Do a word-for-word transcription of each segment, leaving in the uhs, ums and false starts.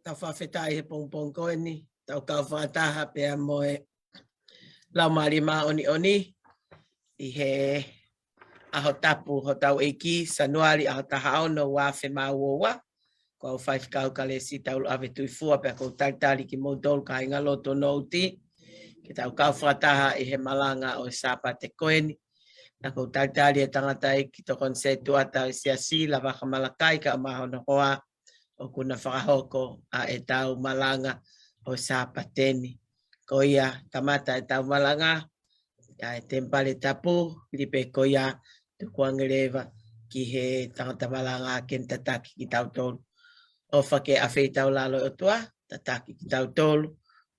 Tau fakafetaʻi he pongipongi ko eni, tau kau fakataha pea mo e Laumālie Māʻoniʻoni ʻi he ʻaho tapu hotau ʻEiki, Sānuali ʻaho taha ono ua afe mā ua ua. Ko au Faifekau Kalesi Tauluʻave Tuʻifua pea ʻoku ou talitali kimoutolu kāinga lotu nouti ke tau kau fakataha ʻi he malanga ʻo e Sāpate ko eni. Naʻa ku talitali e tangataʻeiki tokoni setuata ʻo e Siasi, Lavaka Malakai, kae ʻumaʻā hono hoa, ʻoku na fakahoko ʻa e tau malanga ʻo e Sāpate ni. Ko ia kamata e tau malanga ʻa e temipale tapu, hili pē ko ia tukuange leva ki he tangata malanga ke ne tataki kitautolu. ʻOfa ke ʻafeʻi tau lalo ʻOtua, tataki kitautolu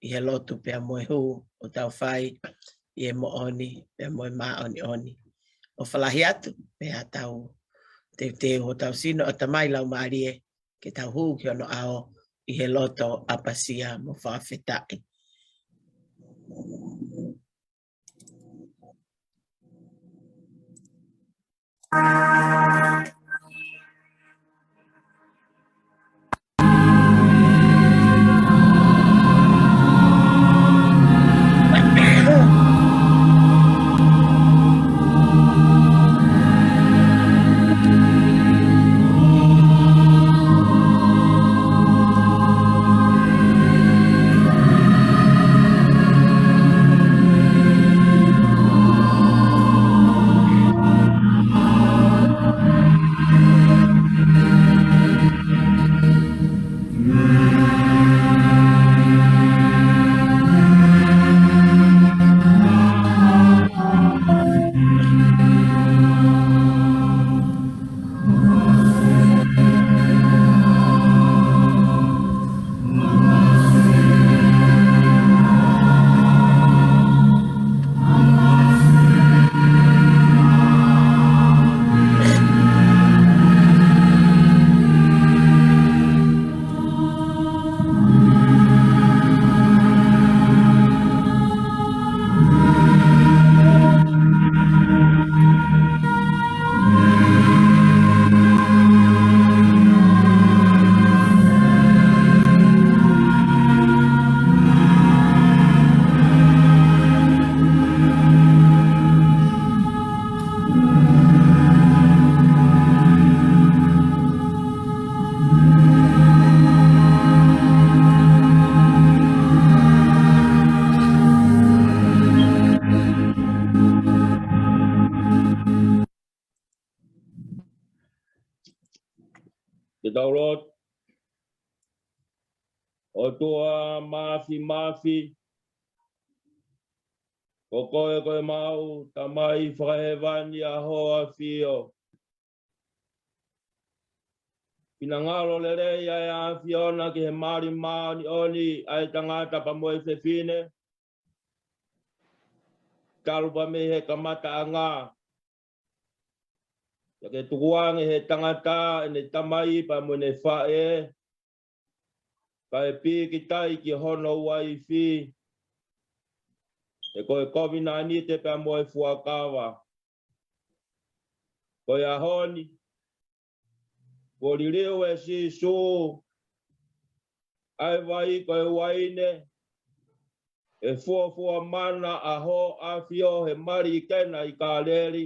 ʻi he lotu pea mo e hū ʻoku tau fai ʻi he moʻoni pea mo e māʻoniʻoni. ʻOfa lahi atu, pea tau teuteu hotau sino, ʻatamai, laumālie, ke tau hū ki hono ʻao ʻi he loto ʻapasia mo fakafetaʻi. Ke tau lotu. ʻOtua Māfimafi, ko koe ko ʻemau Tamai Fakahēvani ʻa hoʻo ʻAfio. Finangalo lelei ʻa e ʻAfiona ki he mali māʻoniʻoni ʻa e tangata pea mo e fefine, talu pea mei he kamataʻanga. Pea ke tukuange he tangata ʻene tamai pea mo ʻene faʻē, kae pīkitai ki hono uaifi, he ko e kovinānite pea mo e fuakava. Ko e ʻaho ni, kuo liliu ʻe Sīsū ʻa e vai ko e uaine, ʻe fuafua mana ʻa hoʻo ʻAfio he mali ʻi Kena ʻi Kāleli,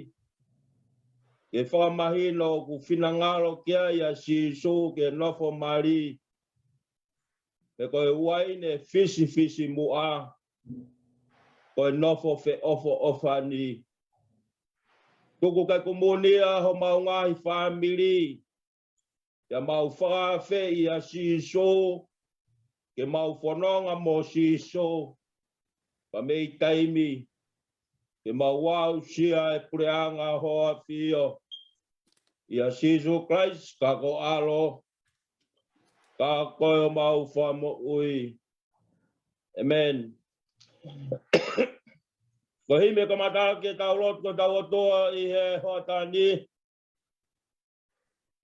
ke fakamahino ʻoku finangalo ki ai ʻa Sīsū ke nofo mali. He ko e uaine fisifisimuʻa, ko e nofo feʻofoʻofani. Tuku ke kumunia homau ngaahi fāmili, pea mau fakaafeʻi ʻa Sīsū, ke mau fononga mo Sīsū, pea mei taimi, ke mau aʻusia e puleʻanga hoʻo ʻAfio. ʻIa Sīsū Kalaisi, ka ko e ʻAlo, ka ko homau Fakamoʻui. ʻĒmeni. Ko e himi ʻe kamata ke tau lotu ko e tau ʻOtua ʻi he hoʻatā ni,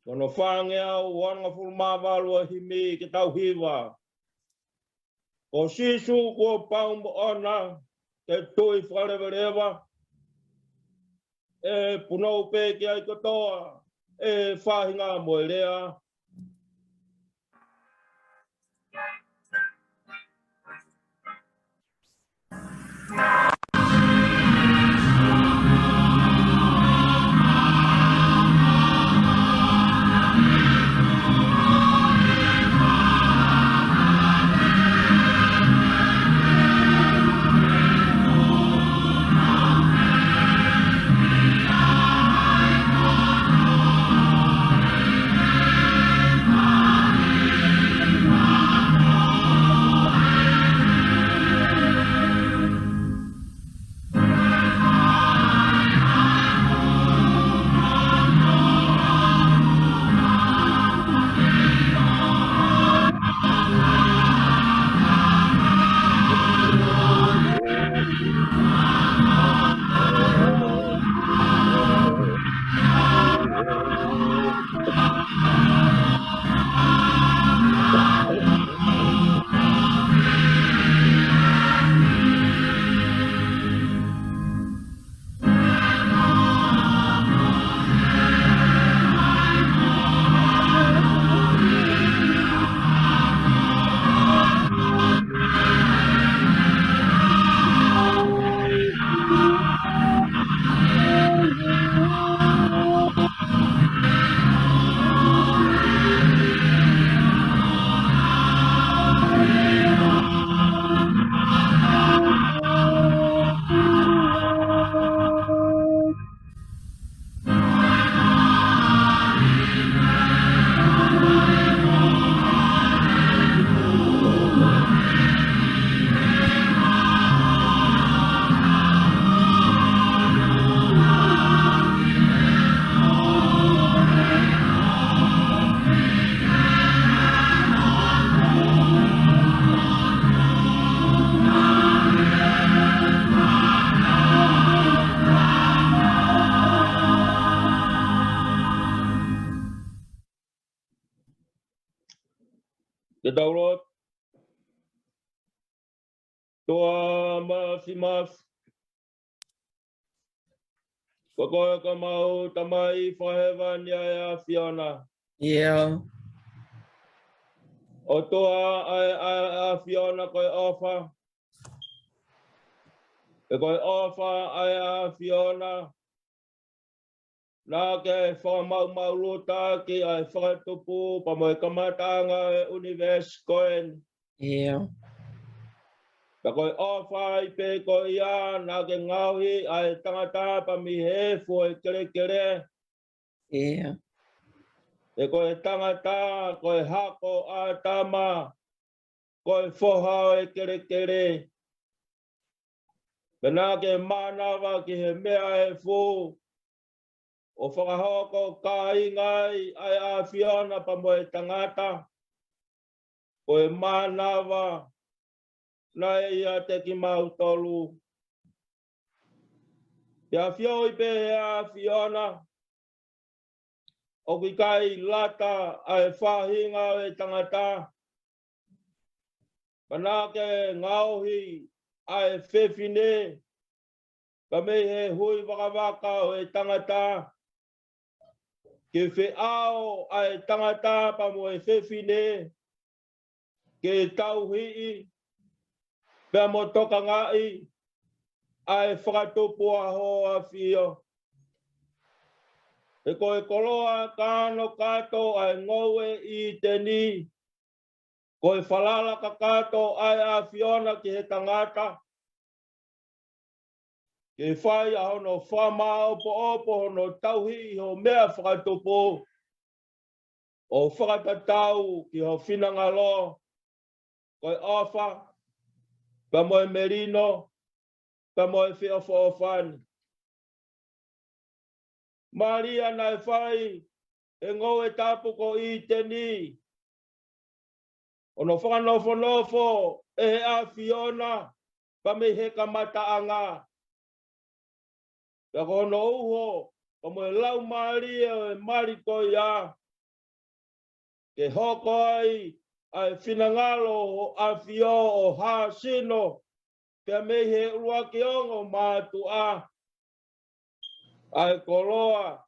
ko hono fāngeau uangofulu mā valu ʻo e himi ke tau hiva. Ko Sīsū kuo pau moʻona, ke tui fakaleveleva, ʻe punou pē ki ai kotoa ʻa e faʻahinga mo e lea. Ke tau lotu. ʻOtua Māfimafi, ko koe ko ʻemau Tamai Fakahēvani ʻa e ʻAfiona. ʻIo. ʻOtua ʻa e, ʻa e ʻAfiona ko e ʻofa. He ko e ʻofa ʻa e ʻAfiona naʻa ke fakamaʻumaʻuluta ki ai ʻa e fakatupu pea mo e kamataʻanga ʻo e ʻunivēsi ko eni. ʻIo. Pea ko e ʻofa ai pē ko ia naʻa ke ngaohi ʻa e tangata pea mei he efu ʻo e kelekele. ʻIo. He ko e tangata, ko e hako ʻo ʻĀtama, ko e foha ʻo e kelekele. Pea naʻa ke mānava ki he meʻa ʻe fū, ʻo fakahoko kāinga ai ʻa e ʻAfiona pea mo e tangata. Ko e mānava naʻe ʻiate kimautolu. Pea ʻafioʻi pē ʻe he ʻAfiona, ʻoku ʻikai lata ʻa e faʻahinga ʻo e tangata, pea naʻa ke ngaohi ʻa e fefine, pea mei he hui vakavaka ʻo e tangata, ke feʻao ʻa e tangata pea mo e fefine, ke tauhi, pea mo tokangaʻi ʻa e fakatupu ʻa Hoʻo ʻAfio. He ko e koloa kānokato ʻa e ngoue ʻi ʻĪteni, ko e falala kakato ʻa e ʻAfiona ki he tangata, ke fai ʻa hono fakamāʻopoʻopo hono tauhi ʻi hoʻo meʻa fakatupu, ʻo fakatatau ki hoʻo finangalo, ko e ʻofa, pea mo e melino, pea mo e feʻofoʻofani. Mālie naʻe fai ʻe he ngoue tapu ko ʻĪteni hono fakanofonofo ʻe he ʻAfiona, pea mei he kamataʻanga. Pea ko hono uho, pea mo e laumālie ʻo e mali ko ia, ke hoko ai ʻa e finangalo ʻo Hoʻo ʻAfio ʻo hāsino, pea mei he ʻuluaki ongo mātuʻa, ʻa e koloa,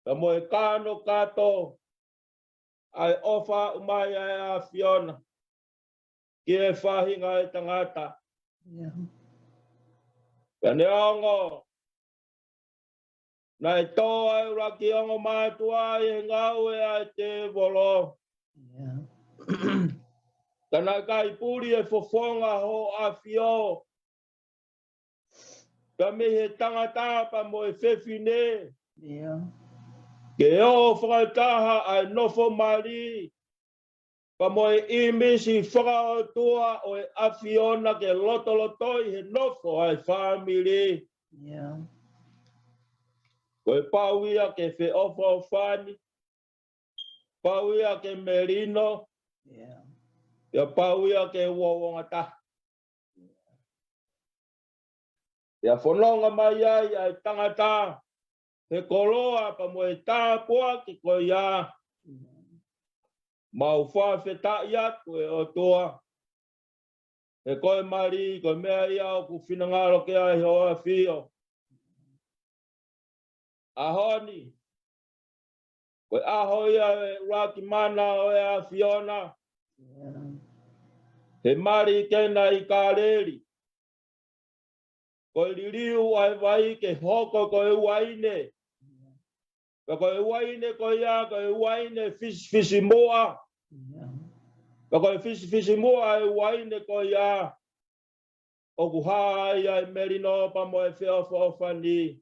pea mo e kānokato, ʻa e ʻofa ʻoku ʻomai ʻe he ʻAfiona ki he faʻahinga ʻo e tangata. ʻIo. Pea neongo naʻe tō ʻa e ʻuluaki ongo mātuʻa ʻi he ngāue ʻa e tēvolo, ʻIo. ka naʻe ʻikai puli e fofonga ʻo Hoʻo ʻAfio, pea mei he tangata pea mo e fefine, ʻIo. ke ō fakataha ʻa e nofo mali, pea mo e ʻīmisi fakaʻotua ʻo e ʻAfiona ke lotolotoi he nofo ʻa e fāmili. ʻIo. Ko e pau ia ke feʻofoʻofani, pau ia ke melino, ʻIo. pea pau ia ke uouongataha. Pea fononga mai ai ʻa e tangata he koloa pea mo e tāpuaki ko ia. Mau fakafetaʻi atu ʻe ʻOtua, he ko e mali, ko e meʻa ia ʻoku finangalo ki ai Hoʻo ʻAfio. ʻAho ni, ko e ʻaho ia ʻo e ʻuluaki mana ʻo e ʻAfiona, he mali Kena ʻi Kāleli. Ko e liliu ʻa e vai ke hoko ko e uaine. Pea ko e uaine ko ia, ko e uaine fisifisimuʻa. Pea ko e fisifisimuʻa ʻa e uaine ko ia, ʻoku hā ai ʻa e melino pea mo e feʻofoʻofani.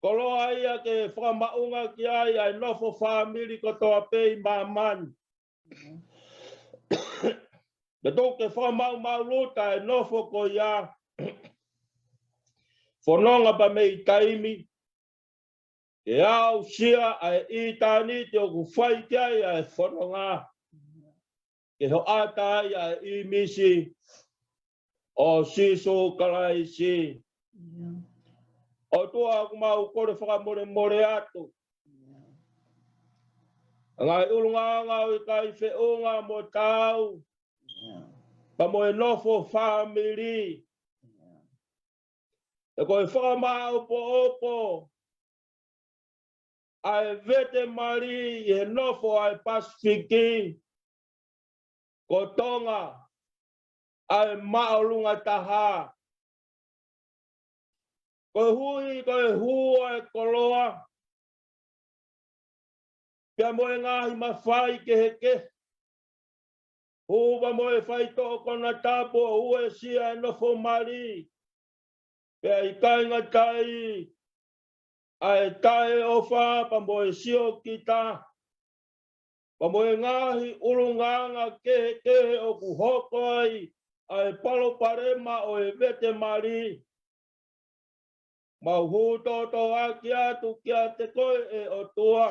Koloa ia ke fakamaʻunga ki ai ʻa e nofo fāmili kotoa pē ʻi māmani. Pea tuku ke fakamaʻumaʻuluta e nofo ko ia, fononga pea mei taimi, ke aʻusia ʻa e ʻitāniti ʻoku fai ki ai ʻa e fononga, ke hoʻata ai ʻa e ʻīmisi ʻo Sīsū Kalaisi. ʻIo. ʻOtua, ʻoku mau kole fakamolemole atu ʻa e ngaahi ʻulungaanga ʻoku ʻikai feʻunga mo taau, ʻIo. pea mo e nofo fāmili. ʻIo. He ko e fakamāʻopoʻopo ʻa e vete mali ʻi he nofo ʻa e Pasifiki, ko Tonga ʻa e māʻolunga taha. Ko e hui, ko e hū ʻa e koloa, pea mo e ngaahi mafai kehekehe. Hū pea mo e faitoʻo konatapu ʻo uesia e nofo mali, pea ʻikai ngata ai, ʻa e taʻeʻofa pea mo e siokita, pea mo e ngaahi ʻulungaanga kehekehe ʻoku hoko ai ʻa e palopalema ʻo e vete mali. Mau hū tōtōaki atu kiate koe ʻe ʻOtua,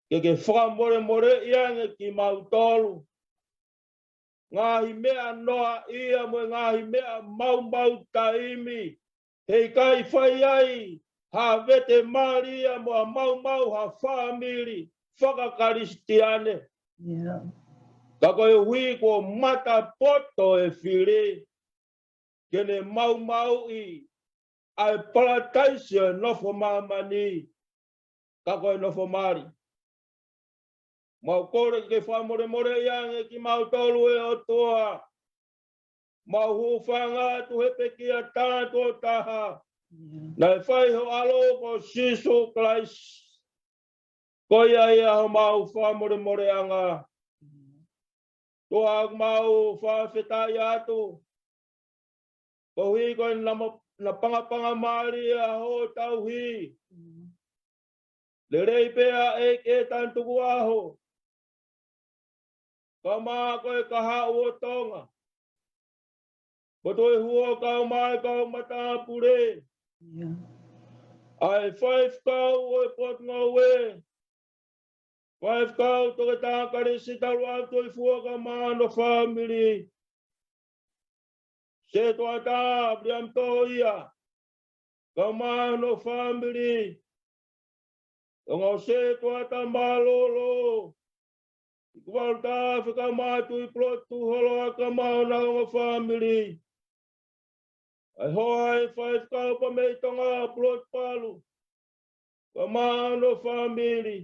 ke ke fakamolemoleʻi ange kimautolu. Ngaahi meʻa noaʻia mo e ngaahi meʻa maumau taimi, heʻikai fai ai ha vete mali ia mo ha maumau ha fāmili fakakalisitiane. Ka koeʻuhi kuo matapoto e fili, ke ne maumauʻi ʻa e palataisi ʻo e nofo māmani, ka ko e nofo mali. Mau kole ke fakamolemoleʻi ange kimautolu ʻe ʻOtua. Mau hūfanga atu he pekia tātuʻo taha naʻe fai ho ʻAlo ko Sīsū Kalaisi. Ko ia ia homau fakamolemoleʻanga. ʻOtua, mau fakafetaʻi atu koeʻuhi ko e napangapanga mālie ʻa hoʻo tauhi. Lelei pē ʻa e ʻEiki ʻe Tane Tukuʻaho, kaeʻumaʻā ko e Kahaʻu ʻo Tonga, Potu ʻo e Huo, kaeʻumaʻā e kau matāpule, ʻa e faifekau ʻo e potungāue, faifekau Toketā Kalisi Taluʻau Tuifua kaeʻumaʻā hono fāmili, Setuata Viliami Toia kaeʻumaʻā hono fāmili, ongo setuata mālōlō, Ikuvalu Tafe kaeʻumaʻā Tuʻipulotu Holoa kaeʻumaʻā honau ongo fāmili. ʻA e hoa ʻa e faifekau pea mei Tonga, Pulotu Palu, kaeʻumaʻā hono fāmili.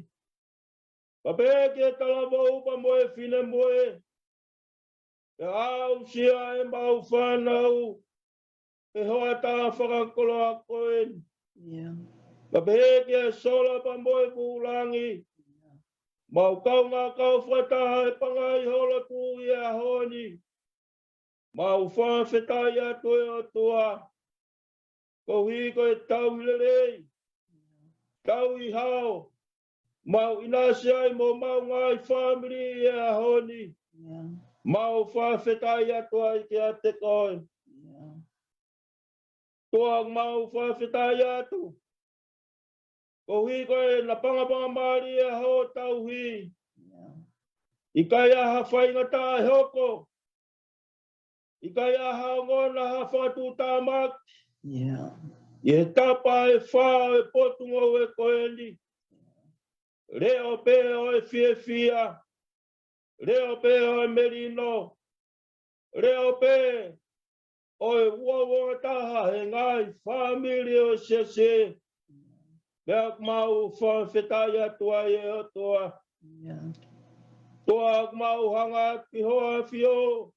Pea pehē ki he talavou pea mo e finemui, pea aʻusia ʻemau fānau he hoʻatā fakakoloa ko eni. Pea pehē ki he sola pea mo e vūlangi, mau kaungā kau fakataha he pangai holo tuʻu ʻi he ʻaho ni. Mau fakafetaʻi atu ʻe ʻOtua, koeʻuhi ko e tauhi lelei, tauhi hao, mau ʻinasi ai mo homau ngaahi fāmili ʻi he ʻaho ni. Mau fakafetaʻi atu ai kiate koe. ʻOtua, mau fakafetaʻi atu koeʻuhi ko e napangapanga mālie ʻa hoʻo tauhi. ʻIkai ha faingataʻa ʻe hoko, ʻikai ha ongona ha fakatuʻutāmaki ʻi he tapa ʻe fā ʻo e potungāue ko eni. Leʻo pē ʻo e fiefia, leʻo pē ʻo e melino, leʻo pē ʻo e uouangataha he ngaahi fāmili ʻo e siasi. Pea mau fakafetaʻi atu ai ʻe ʻOtua. ʻOtua, mau hanga ki hoʻo ʻAfio,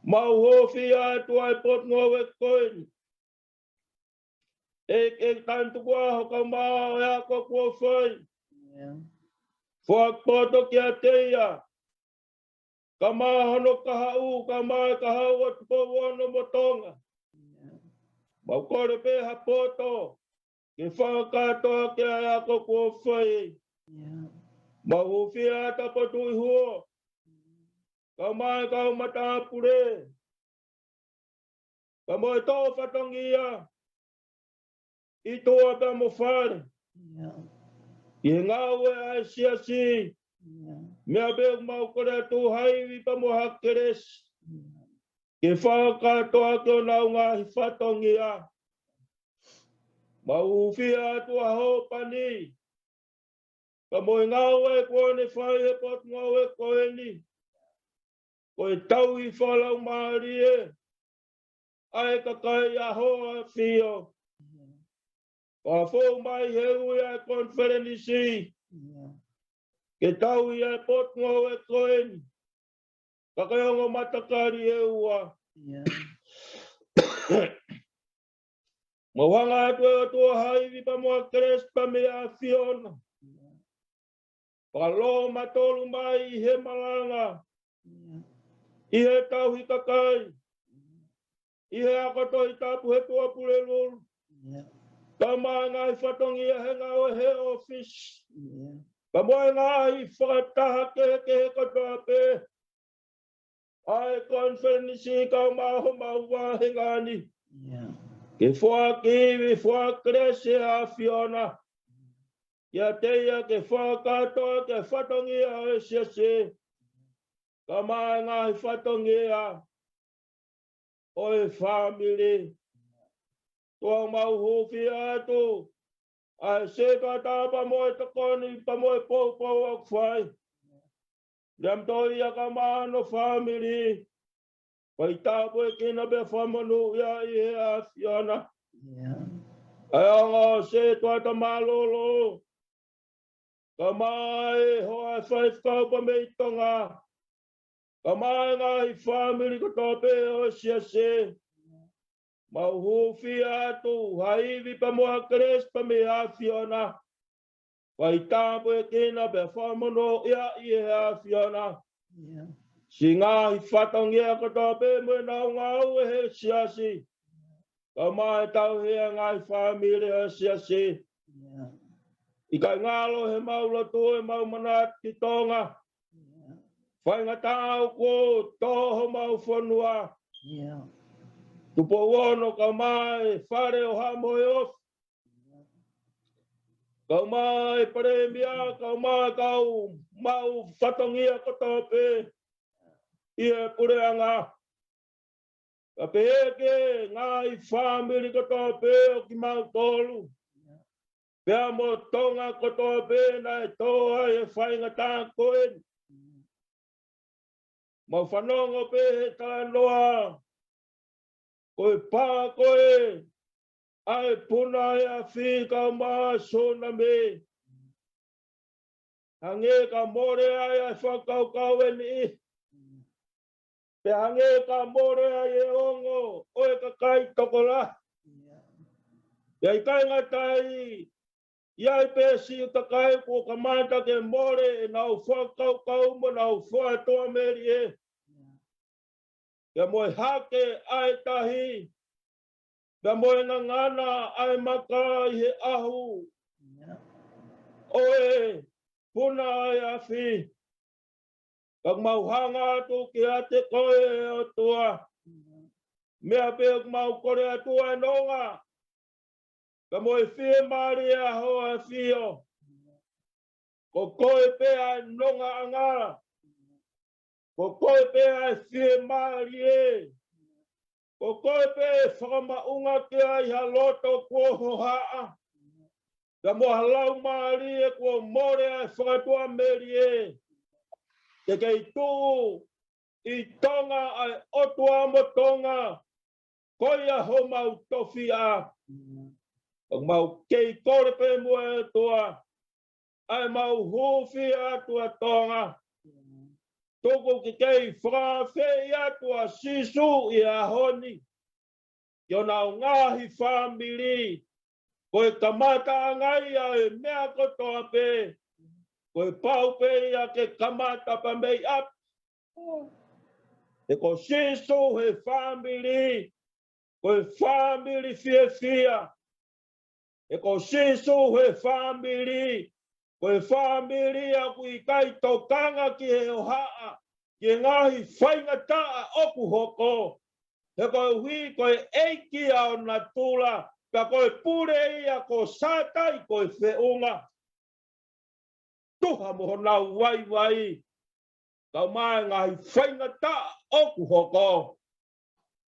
mau hūfia atu ʻa e potungāue ko eni. ʻEiki Tane Tukuʻaho kaeʻumaʻā e ako kuo fai, foaki poto kiate ia, kaeʻumaʻā hono kahaʻu, kaeʻumaʻā e kahaʻu ʻo Tupou Ono mo Tonga. Mau kole pē ha poto ke fakakātoa ki ai ʻa e ako kuo fai. Mau hūfia atu ʻa Potu ʻi Huo, kaeʻumaʻā e kau matāpule, pea mo e toʻu fatongia ʻi tuʻa pea mo fale, ʻi he ngāue ʻa e siasi. Meʻa pē ʻoku mau kole atu ha ivi pea mo ha kelesi ke fakakātoa ki honau ngaahi fatongia. Mau hūfia atu ʻa Hopani, pea mo e ngāue kuo ne fai he potungāue ko eni. Ko e tauhi fakalaumālie ʻa e kakai ʻa hoʻo ʻAfio. Fakafou mai he ui ʻa e konifelenisi ke tauhi ʻa e potungāue ko eni, ka ko e ongo matakali ʻe ua. Mau hanga atu ʻe ʻOtua ha ivi pea mo ha kelesi pea mei he ʻAfiona. Fakalōmatolu mai ʻi he malanga, ʻi he tauhi kakai, ʻi he ako Tohi Tapu he Tuʻapulelulu, kaeʻumaʻā e ngaahi fatongia he ngāue he ʻōfisi. Pea mo e ngaahi fakataha kehekehe kotoa pē ʻa e konifelenisi kae ʻumaʻā homau vāhenga ni. Ke foaki ivi, foaki kelesi ʻa e ʻAfiona kiate ia ke fakakātoa ki he fatongia ʻo e siasi, kae ʻumaʻā e ngaahi fatongia ʻo e fāmili. ʻOtua, mau hūfia atu ʻa e sētuata pea mo e tokoni pea mo e poupou ʻoku fai. Lea mo e toʻa ia kae ʻumaʻā hono fāmili. Fai tāpuekina pea fakamonūʻia ʻi he ʻAfiona. ʻA e ongo sētuata mālōlō, kae ʻumaʻā e hoa ʻo e faifekau pea mei Tonga, kae ʻumaʻā e ngaahi fāmili kotoa pē ʻo e siasi. Mau hūfia atu ha ivi pea mo ha kelesi pea mei he ʻAfiona. Fai tāpuekina pea fakamonūʻia ʻi he ʻAfiona siʻi ngaahi fatongia kotoa pē mo ʻenau ngāue he siasi, kae ʻumaʻā e tauhi ʻa e ngaahi fāmili ʻo e siasi. ʻIkai ngalo ʻemau lotu, ʻemau manatu ki Tonga. Faingataʻa ʻoku tō homau fonua. Tupou Ono kae ʻumaʻā e Fale ʻo Haʻa Moheofo, kae ʻumaʻā e Palēmia, kae ʻumaʻā e kau maʻu fatongia kotoa pē ʻi he puleʻanga. Kae pehē ki he ngaahi fāmili kotoa pē ʻo kimautolu, pea mo Tonga kotoa pē naʻe tō ai e faingataʻa ko eni. Mau fanongo pē he talanoa ko e pā ko ē ʻa e puna ʻa e afi kae ʻumaʻā e sūnami. Hangē ka mole ai ʻa e fakakaukau ʻe niʻihi, pea hangē ka mole ai e ongo ʻo e kakai tokolahi. Pea ʻikai ngata ai, ʻi ai pē siʻi kakai kuo kamata ke mole ʻenau fakakaukau mo ʻenau fakatuʻamelie, pea mo e hake ʻa e tahi, pea mo e ngangana ʻa e maka ʻi he ʻahu ʻo e puna ʻa e afi. Ka ʻoku mau hanga atu kiate koe, ʻOtua, meʻa pē ʻoku mau kole atu ʻa e nonga, ka mo e fiemālie ʻa Hoʻo ʻAfio. Ko koe pē ʻa e nongaʻanga, ko koe pē ʻa e fiemālie, ko koe pē ʻe fakamaʻunga ki ai ha loto kuo hohaʻa, pea mo ha laumālie kuo mole ʻa e fakatuʻamelie. Te kei tuʻu ʻi Tonga ʻa e ʻOtua mo Tonga, ko ia homau tofiʻa. ʻOku mau kei kole pē muʻa, ʻOtua, ʻa ʻemau hūfia atu ʻa Tonga. Tuku ke kei fakaafeʻi atu ʻa Sīsū ʻi he ʻaho ni ki honau ngaahi fāmili. Ko e kamataʻanga ia ʻo e meʻa kotoa pē. Ko e pau pē ia ke kamata pea mei ʻapi. He ko Sīsū he fāmili, ko e fāmili fiefia. He ko Sīsū he fāmili, ko e fāmili ʻoku ʻikai tokanga ki he hohaʻa, ki he ngaahi faingataʻa ʻoku hoko. He koeʻuhi ko e ʻeiki ʻa ʻo natula, ka ko e pule ia ko Sātai ko e feʻunga. Tuha mo honau vaivai, kae ʻumaʻā e ngaahi faingataʻa ʻoku hoko.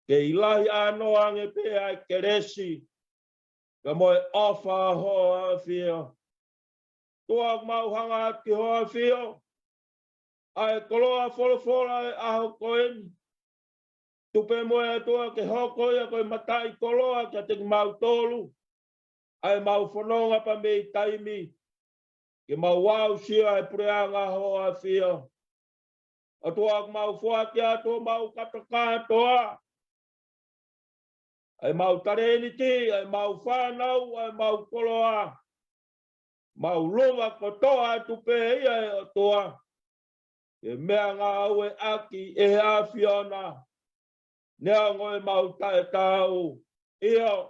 Kei lahi ʻānoa ange pē ʻa e kelesi, ka mo e ʻofa ʻa Hoʻo ʻAfio. ʻOtua, ʻoku mau hanga atu ki Hoʻo ʻAfio, ʻa e koloa folofola ʻo e ʻaho ko eni. Tuku pē muʻa, ʻOtua, ke hoko ia ko e mataʻikoloa kiate kimautolu ʻa ʻemau fononga pea mei taimi, ke mau aʻusia e puleʻanga ʻo Hoʻo ʻAfio. ʻOtua, ʻoku mau foaki atu homau kātokātoa, ʻa ʻemau talēniti, ʻa ʻemau fānau, ʻa ʻemau koloa, mau lava kotoa atu pē ia, ʻe ʻOtua, ke meʻangāueʻaki ʻe he ʻAfiona. Neongo ʻemau taʻetaau, ʻio,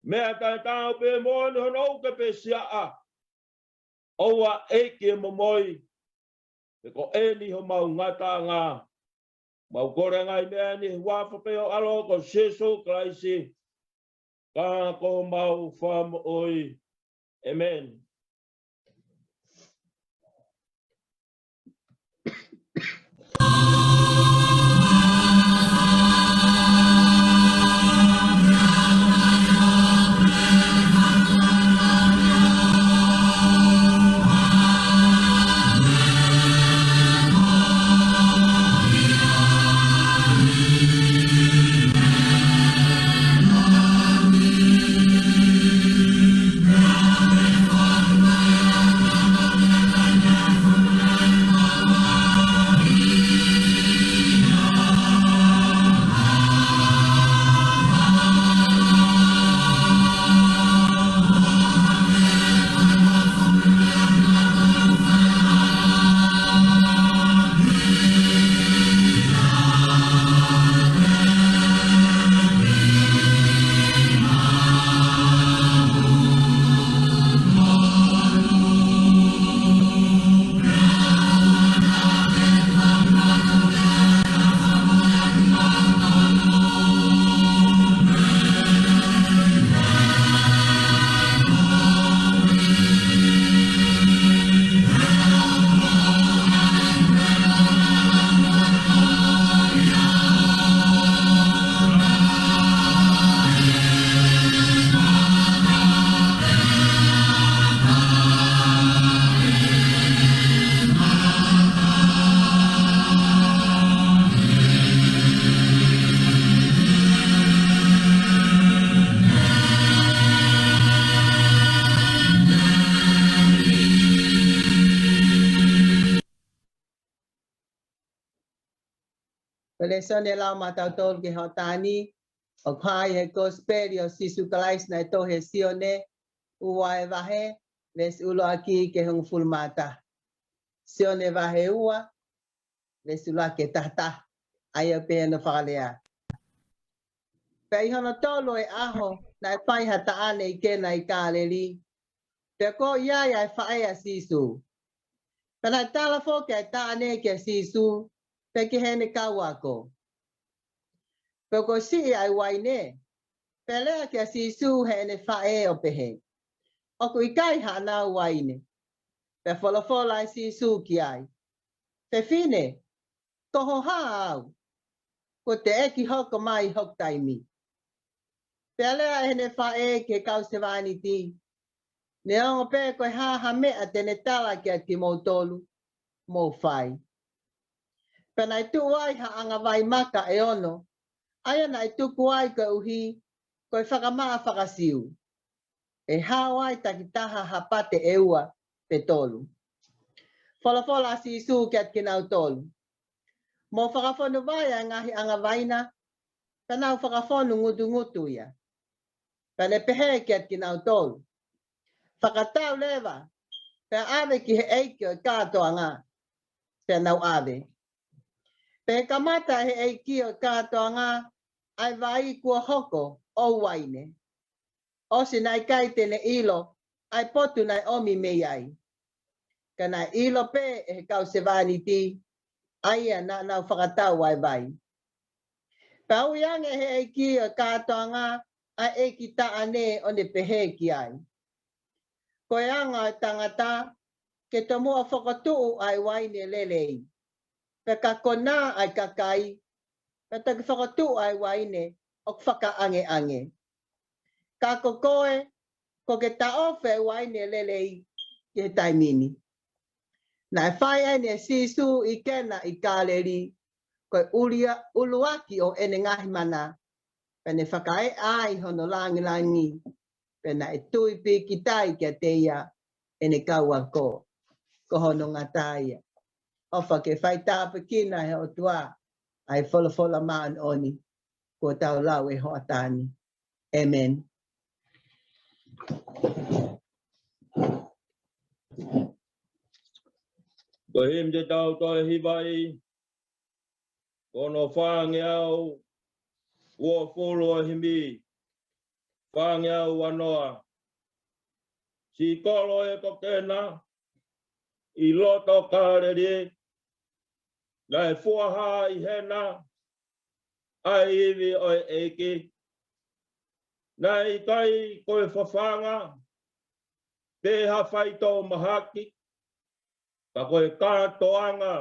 meʻa taʻetaau pē moʻoni hono uke pē siaʻa, ʻOua ʻEiki ʻe momoi, he ko eni homau ngataʻanga. Mau kole ngaahi meʻa ni he huafa pē ʻo ho ʻAlo ko Sīsū Kalaisi, ka ko homau Fakamoʻui. ʻĒmeni. Ko e lēsoni ʻe lau maʻatautolu ki he hoʻatā ni, ʻoku hā ʻi he Kosipeli ʻo Sīsū Kalaisi naʻe tohi ʻe Sione, ua e vahe, veesi ʻuluaki ki he hongofulu mā taha. Sione vahe ua, veesi ʻuluaki ki he taha taha. ʻA ia ʻoku pehē hono fakalea. Pea ʻi hono tolu e ʻaho, naʻe fai ha taʻane ʻi Kena ʻi Kāleli. Pea ko ia ʻa e faʻē ʻa Sīsū. Pea naʻe tala foki ʻa e taʻane kia Sīsū, pea ki heʻene kau ako. Pea kuo siʻi ʻa e uaine. Pea lea kia Sīsū heʻene faʻē ʻo pehē, ʻOku ʻikai haʻanau uaine. Pea folofola ʻa Sīsū ki ai, Fefine, ko ho hā au? Kuo teʻeki hoko mai hoku taimi. Pea lea ʻa ʻene faʻē ki he kau sevāniti, Neongo pē ko e hā ha meʻa te ne tala kiate kimoutolu, mou fai. Pea naʻe tuʻu ai ha ʻangavai maka ʻe ono, ʻa ia naʻe tuku ai koeʻuhi ko e fakamaʻa faka-Siu. ʻE hao ai takitaha ha pate ʻe ua pe tolu. Folofola ʻa Sīsū kiate kinautolu, Mou fakafonu vai ʻa e ngaahi ʻangavai na. Pea nau fakafonu ngutungutu ia. Pea ne pehē kiate kinautolu, Fakatau leva, pea ʻave ki he ʻeiki ʻo e kātoanga. Pea nau ʻave. Pea kamata ʻe he ʻeiki ʻo e kātoanga ʻa e vai kuo hoko ʻo uaine, ʻosi naʻe ʻikai te ne ʻilo ʻa e potu naʻe ʻomi mei ai. Ka naʻe ʻilo pē ʻe he kau sevāniti, ʻa ia naʻa nau fakatau ʻa e vai. Pea ui ange ʻe he ʻeiki ʻo e kātoanga ʻa e ʻeiki taʻane ʻo ne pehē ki ai, Ko e anga ʻo e tangata ke tomuʻa fokotuʻu ʻa e uaine lelei, pea ka konā ʻa e kakai, pea toki fokotuʻu ʻa e uaine ʻoku fakaʻangeʻange. Ka ko koe, kuo ke taʻofi ʻa e uaine lelei ki he taimi ni. Naʻe fai ʻeni ʻe Sīsū ʻi Kena ʻi Kāleli, ko e ʻulia-, ʻuluaki ʻo ʻene ngaahi mana, pea ne fakaeʻa ai hono lāngilangi, pea naʻe tui pīkitai kiate ia ʻene kau ako. Ko hono ngata ia. ʻOfa ke fai tāpuekina ʻe he ʻOtua ʻa e folofola māʻoniʻoni kuo tau lau he hoʻatā ni. ʻĒmeni. Ko e himi te tau toe hivaʻi, ko hono fāngeau uofulu ʻo e himi, fāngeau uanoa. Siʻi kolo ē ko Kena, ʻi loto Kāleli, naʻe fuaha ʻi hena ʻa e ivi ʻo e ʻEiki. Naʻe ʻikai ko e fafanga, pe ha faitoʻo mahaki, ka ko e kātoanga,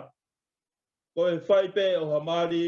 ko e fai pē ʻo ha mali.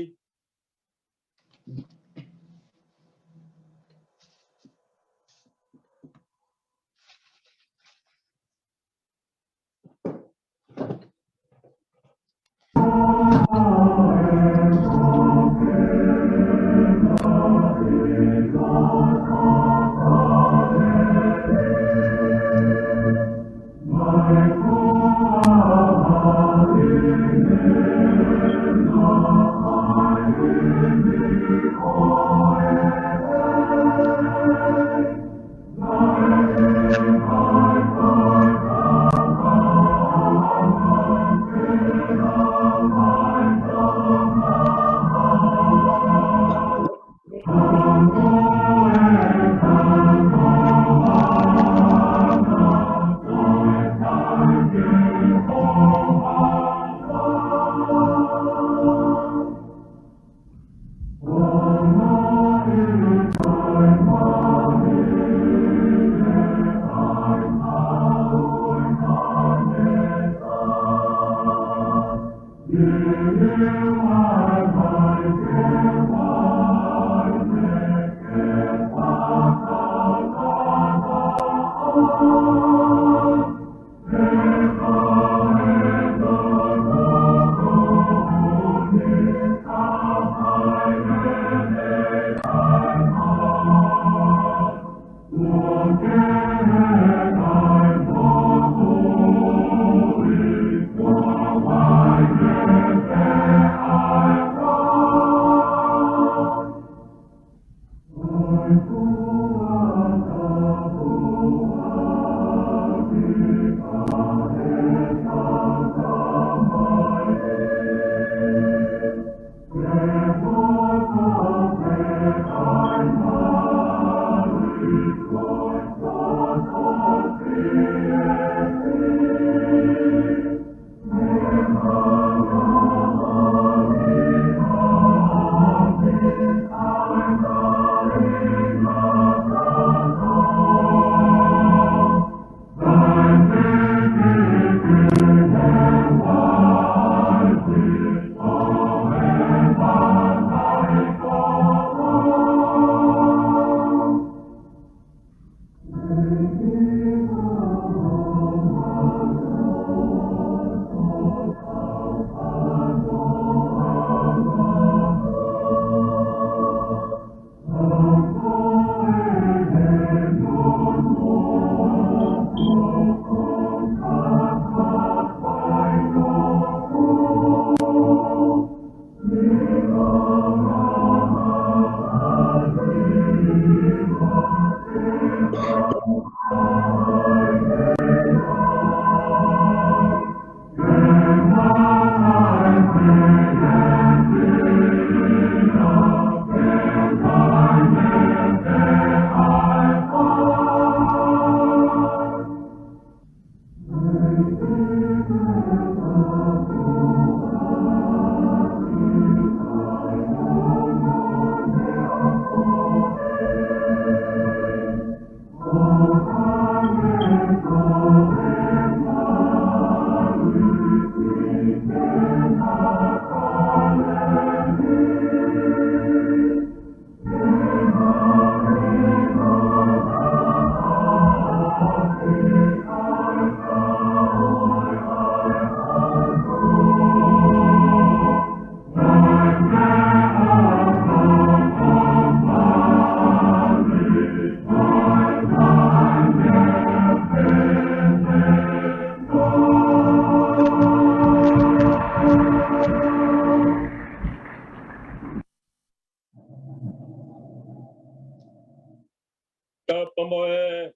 Tapa mo e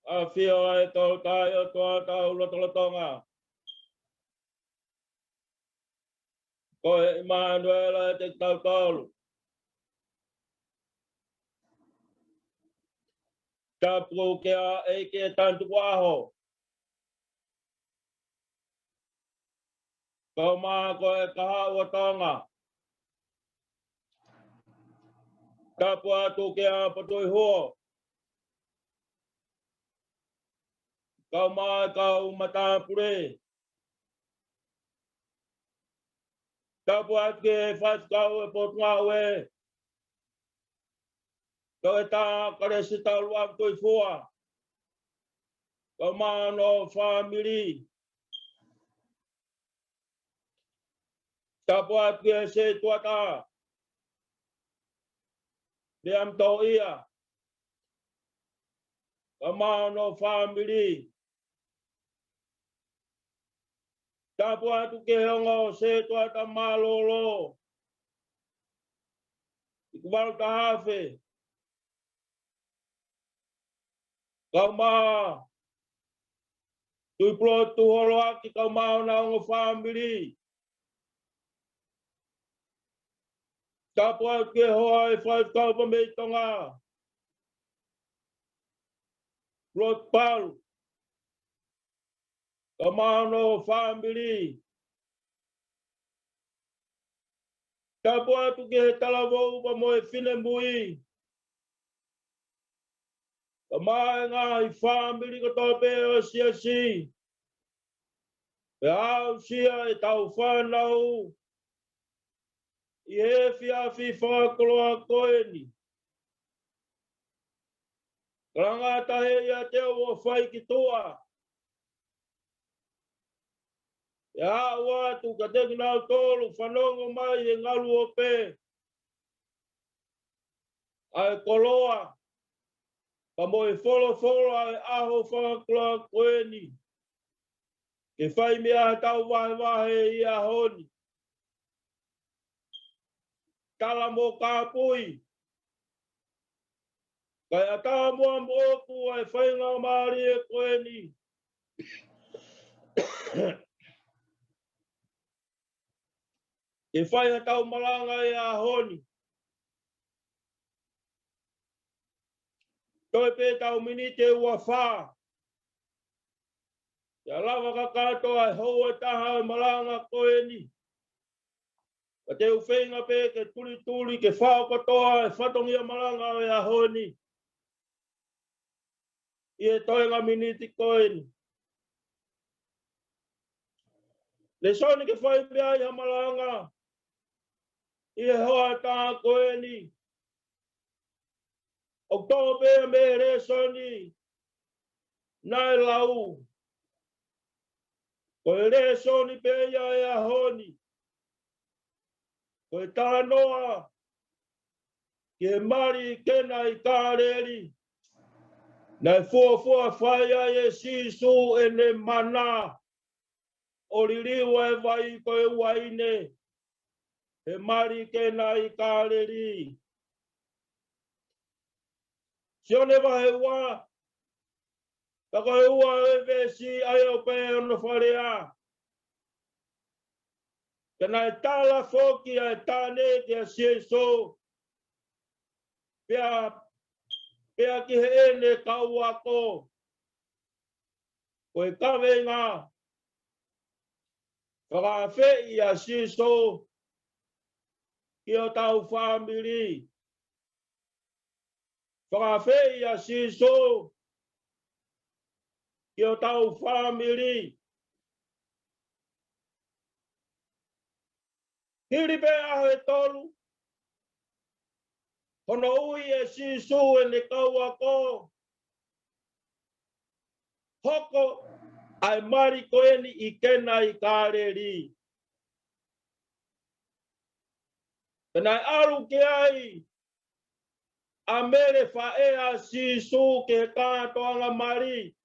ʻafio ʻa e Tolu Tahaʻi ʻOtua ʻi hotau lotolotonga. Ko e ʻImanuela ʻiate kitautolu. Tapu kia ʻEiki ʻi he taimi tukuʻaho. Kau mai ko e kahaʻu ʻo Tonga. Tapu atu kia Patuʻihuo. Kau mai kau matāpule. Tapu atu ki he faifekau ʻo e Potungāue. Toketā Kalesita Luʻavi Tuʻifua. Kau mai hono fāmili. Tapu atu ki he setuata Liam Toʻia. Kau mai hono fāmili. Tapu atu ki he ongo setuata mālōlō. ʻIkuvalu Tahafe. Kau mai Tuʻipulotu Holoaki, kau mai hona ongo fāmili. Tapu atu ki he hoa ʻo e faifekau pea mei Tonga. Pulotu Palu. Kau mai hono fāmili. Tapu atu ki he talavou pea mo e finemui. Kau mai e ngaahi fāmili kotoa pē ʻo e siasi. Pea aʻusia ʻetau fānau ʻi he efiafi fakakoloa ko eni. Kalanga tahe ia te u ʻo fai ki tuʻa. ʻE aʻu atu kiate kinautolu fanongo mai he ngaluope ʻa e koloa, pea mo e folofola ʻa e ʻaho fakakoloa ko eni. Ke fai mei ai ʻetau vahevahe ʻi he ʻaho ni. Tala mo kāpui. Kae ʻatā muʻa moʻoku ʻa e faingamālie ko eni. Ke fai ʻetau malanga ʻi he ʻaho ni. Toe pē ʻetau miniti ʻe ua fā. Ke lava kakato ʻa e houa ʻe taha ʻo e malanga ko eni. Ka te u feinga pē ke tulituli, ke fai kotoa e fatongia malanga ʻo e ʻaho ni ʻi he toenga miniti ko eni. Lēsoni ke fai mei ai ha malanga ʻi he hoʻatā ko eni. ʻOku tō pē mei he lēsoni naʻe lau. Ko e lēsoni pē ia ʻo e ʻaho ni. Ko e talanoa ki he mali ʻi Kena ʻi Kāleli. Naʻe fuofua fai ai ʻe Sīsū ʻene mana ʻo liliu ʻa e vai ko e uaine he mali ʻi Kena ʻi Kāleli. Sione vahe ua, pea ko e ua ʻo e veesi ʻa ia ʻoku pehē hono fakalea. Pea naʻe tala foki ʻa e taʻane kia Sīsū, pea, pea ki heʻene kau ako. Ko e kaveinga, fakaafeʻi ʻa Sīsū ki hotau fāmili. Fakaafeʻi ʻa Sīsū ki hotau fāmili. Hili pē ʻaho ʻe tolu hono ui ʻe Sīsū ʻene kau ako, hoko ʻa e mali ko eni ʻi Kena ʻi Kāleli. Pea naʻe ʻalu ki ai ʻa Mele faʻē ʻa Sīsū ki he kātoanga mali.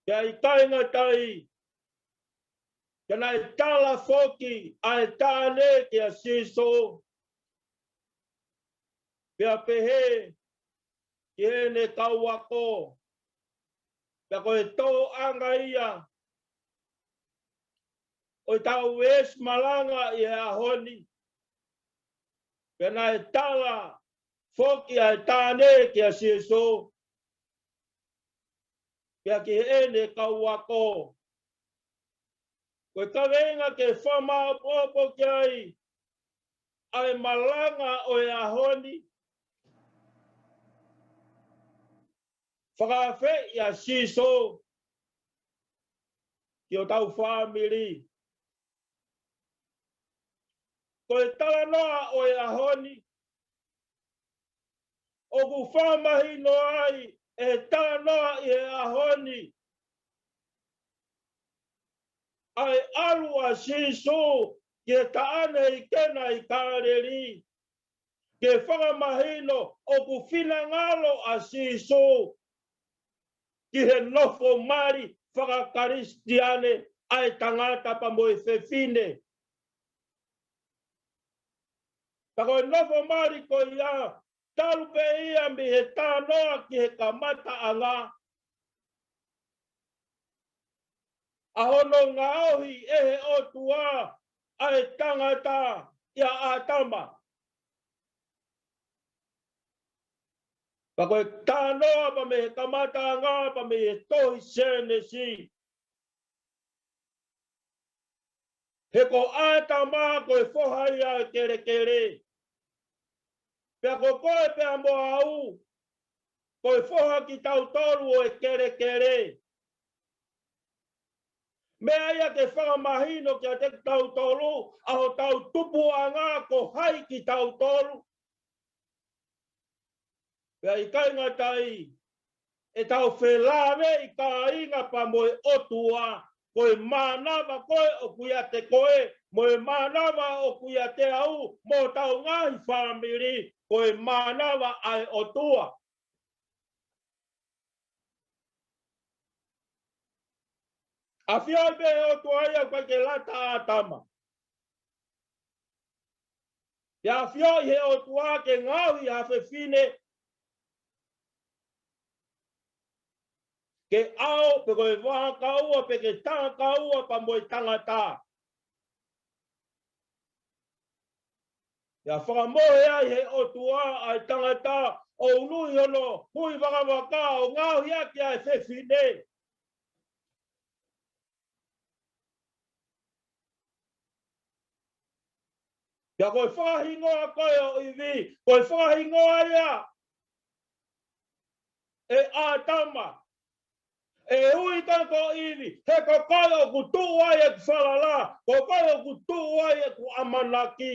Pea ʻikai ngata ai, ka naʻe tala foki ʻa e taʻane kia Sīsū, pea pehē ki heʻene kau ako. Pea ko e tōʻanga ia ʻo ʻetau veesi malanga ʻi he ʻaho ni. Pea naʻe tala foki ʻa e taʻane kia Sīsū, pea ki heʻene kau ako. Ko e kaveinga ke fakamaopoopo ki ai ʻa e malanga ʻo e ʻaho ni, fakaafeʻi ʻa Sīsū ki hotau fāmili. Ko e talanoa ʻo e ʻaho ni, ʻoku fakamahino ai ʻe he talanoa ʻi he ʻaho ni ʻa e ʻalu ʻa Sīsū ki he taʻane ʻi Kena ʻi Kāleli, ke fakamahino ʻoku finangalo ʻa Sīsū ki he nofo mali fakakalisitiane ʻa e tangata pea mo e fefine. Pea ko e nofo mali ko ia, talu pē ia mei he talanoa ki he kamataʻanga, ʻa hono ngaohi ʻe he ʻOtua ʻa e tangata ʻia ʻĀtama. Pea ko e talanoa pea mei he kamataʻanga, pea mei he tohi Sēnesi. He ko ʻĀtama ko e foha ia ʻo e kelekele. Pea ko koe pea mo au, ko e foha kitautolu ʻo e kelekele. Meʻa ia ke fakamahino kiate kitautolu ʻa hotau tupuʻanga, ko hai kitautolu. Pea ʻikai ngata ai, ʻetau felāveʻi kāinga pea mo e ʻOtua, ko e mānava ko ē ʻoku ʻiate koe, mo e mānava ʻoku ʻiate au, mo hotau ngaahi fāmili, ko e mānava ʻa e ʻOtua. ʻAfioʻi pē ʻe he ʻOtua ia ʻoku ʻikai ke lata ʻa ʻĀtama. Pea ʻafioʻi ʻe he ʻOtua ke ngaohi ha fefine ke ʻao, pe ko e vākaua, pe ke takaua pea mo e tangata. Pea fakamohe ai ʻe he ʻOtua ʻa e tangata ʻo ului hono hui vakavaka ʻo ngaohi ʻaki ʻa e fefine. Pea ko e fakahingoa ko ē ʻo ʻIvi, ko e fakahingoa ia ʻe ʻĀtama. ʻE ui koe ko ʻIvi, he ko koe ʻoku tuʻu ai ʻeku falala, ko koe ʻoku tuʻu ai ʻeku ʻamanaki.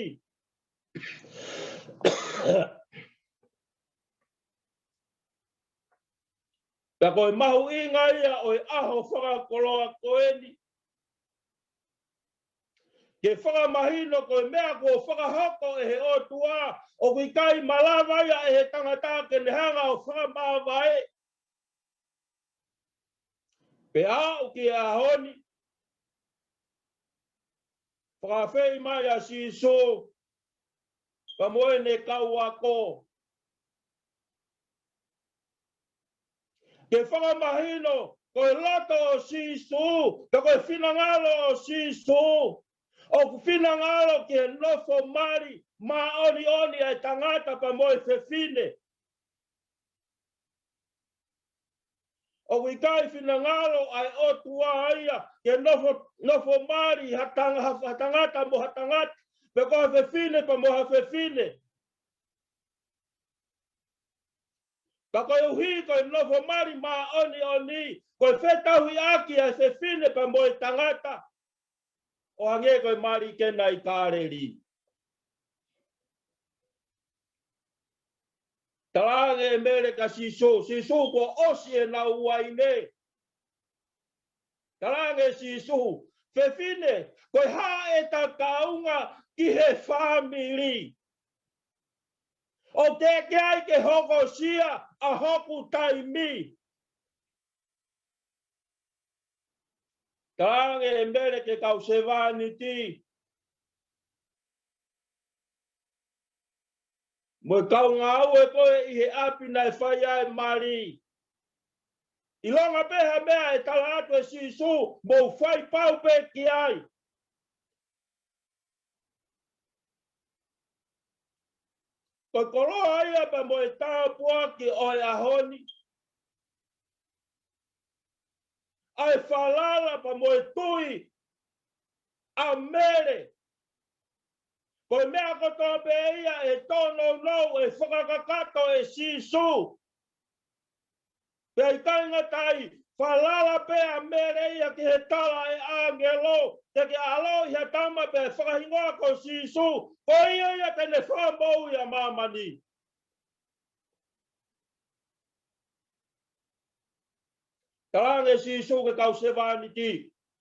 Pea ko e mahuʻinga ia ʻo e ʻaho fakakoloa ko eni, ke fakamahino ko e meʻa kuo fakahoko ʻe he ʻOtua, ʻoku ʻikai malava ia ʻe he tangata ke ne hanga ʻo fakamavaeʻi. Pea aʻu ki he ʻaho ni, fakaafeʻi mai ʻa Sīsū pea mo ʻene kau ako, ke fakamahino ko e loto ʻo Sīsū, pe ko e finangalo ʻo Sīsū, ʻoku finangalo ke nofo mali māʻoniʻoni ʻa e tangata pea mo e fefine. ʻOku ʻikai finangalo ʻa e ʻOtua ia ke nofo, nofo mali ha tanga-, ha, ha tangata mo ha tangata, pe ko ha fefine pea mo ha fefine. Ka koeʻuhi ko e nofo mali māʻoniʻoni, ko e fetauhiʻaki ʻa e fefine pea mo e tangata, ʻo hangē ko e mali Kena ʻi Kāleli. Talaange ʻe Mele kia Sīsū, Sīsū, kuo ʻosi ʻenau uaine. Talaange ʻe Sīsū, fefine, ko e hā ʻeta kaunga ki he fāmili? ʻOku teʻeki ai ke hokosia ʻa hoku taimi. Talaange ʻe Mele ki he kau sevāniti mo e kau ngāue ko ē ʻi he ʻapi naʻe fai ai e mali, ʻilonga pē ha meʻa ʻe tala atu ʻe Sīsū, mou fai pau pē ki ai. Ko e koloa ia pea mo e tāpuaki ʻo e ʻaho ni, ʻa e falala pea mo e tui ʻa Mele. Ko e meʻa kotoa pē ia ʻe tōnounou, ʻe fakakakato ʻe Sīsū. Pea ʻikai ngata ai, falala pē ʻa Mele ia ki he tala ʻa e ʻāngelo, te ke ʻaloʻi ha tama pea fakahingoa ko Sīsū, ko ia ia te ne fakamoʻui ʻa māmani. Talaange ʻe Sīsū ki he kau sevāniti,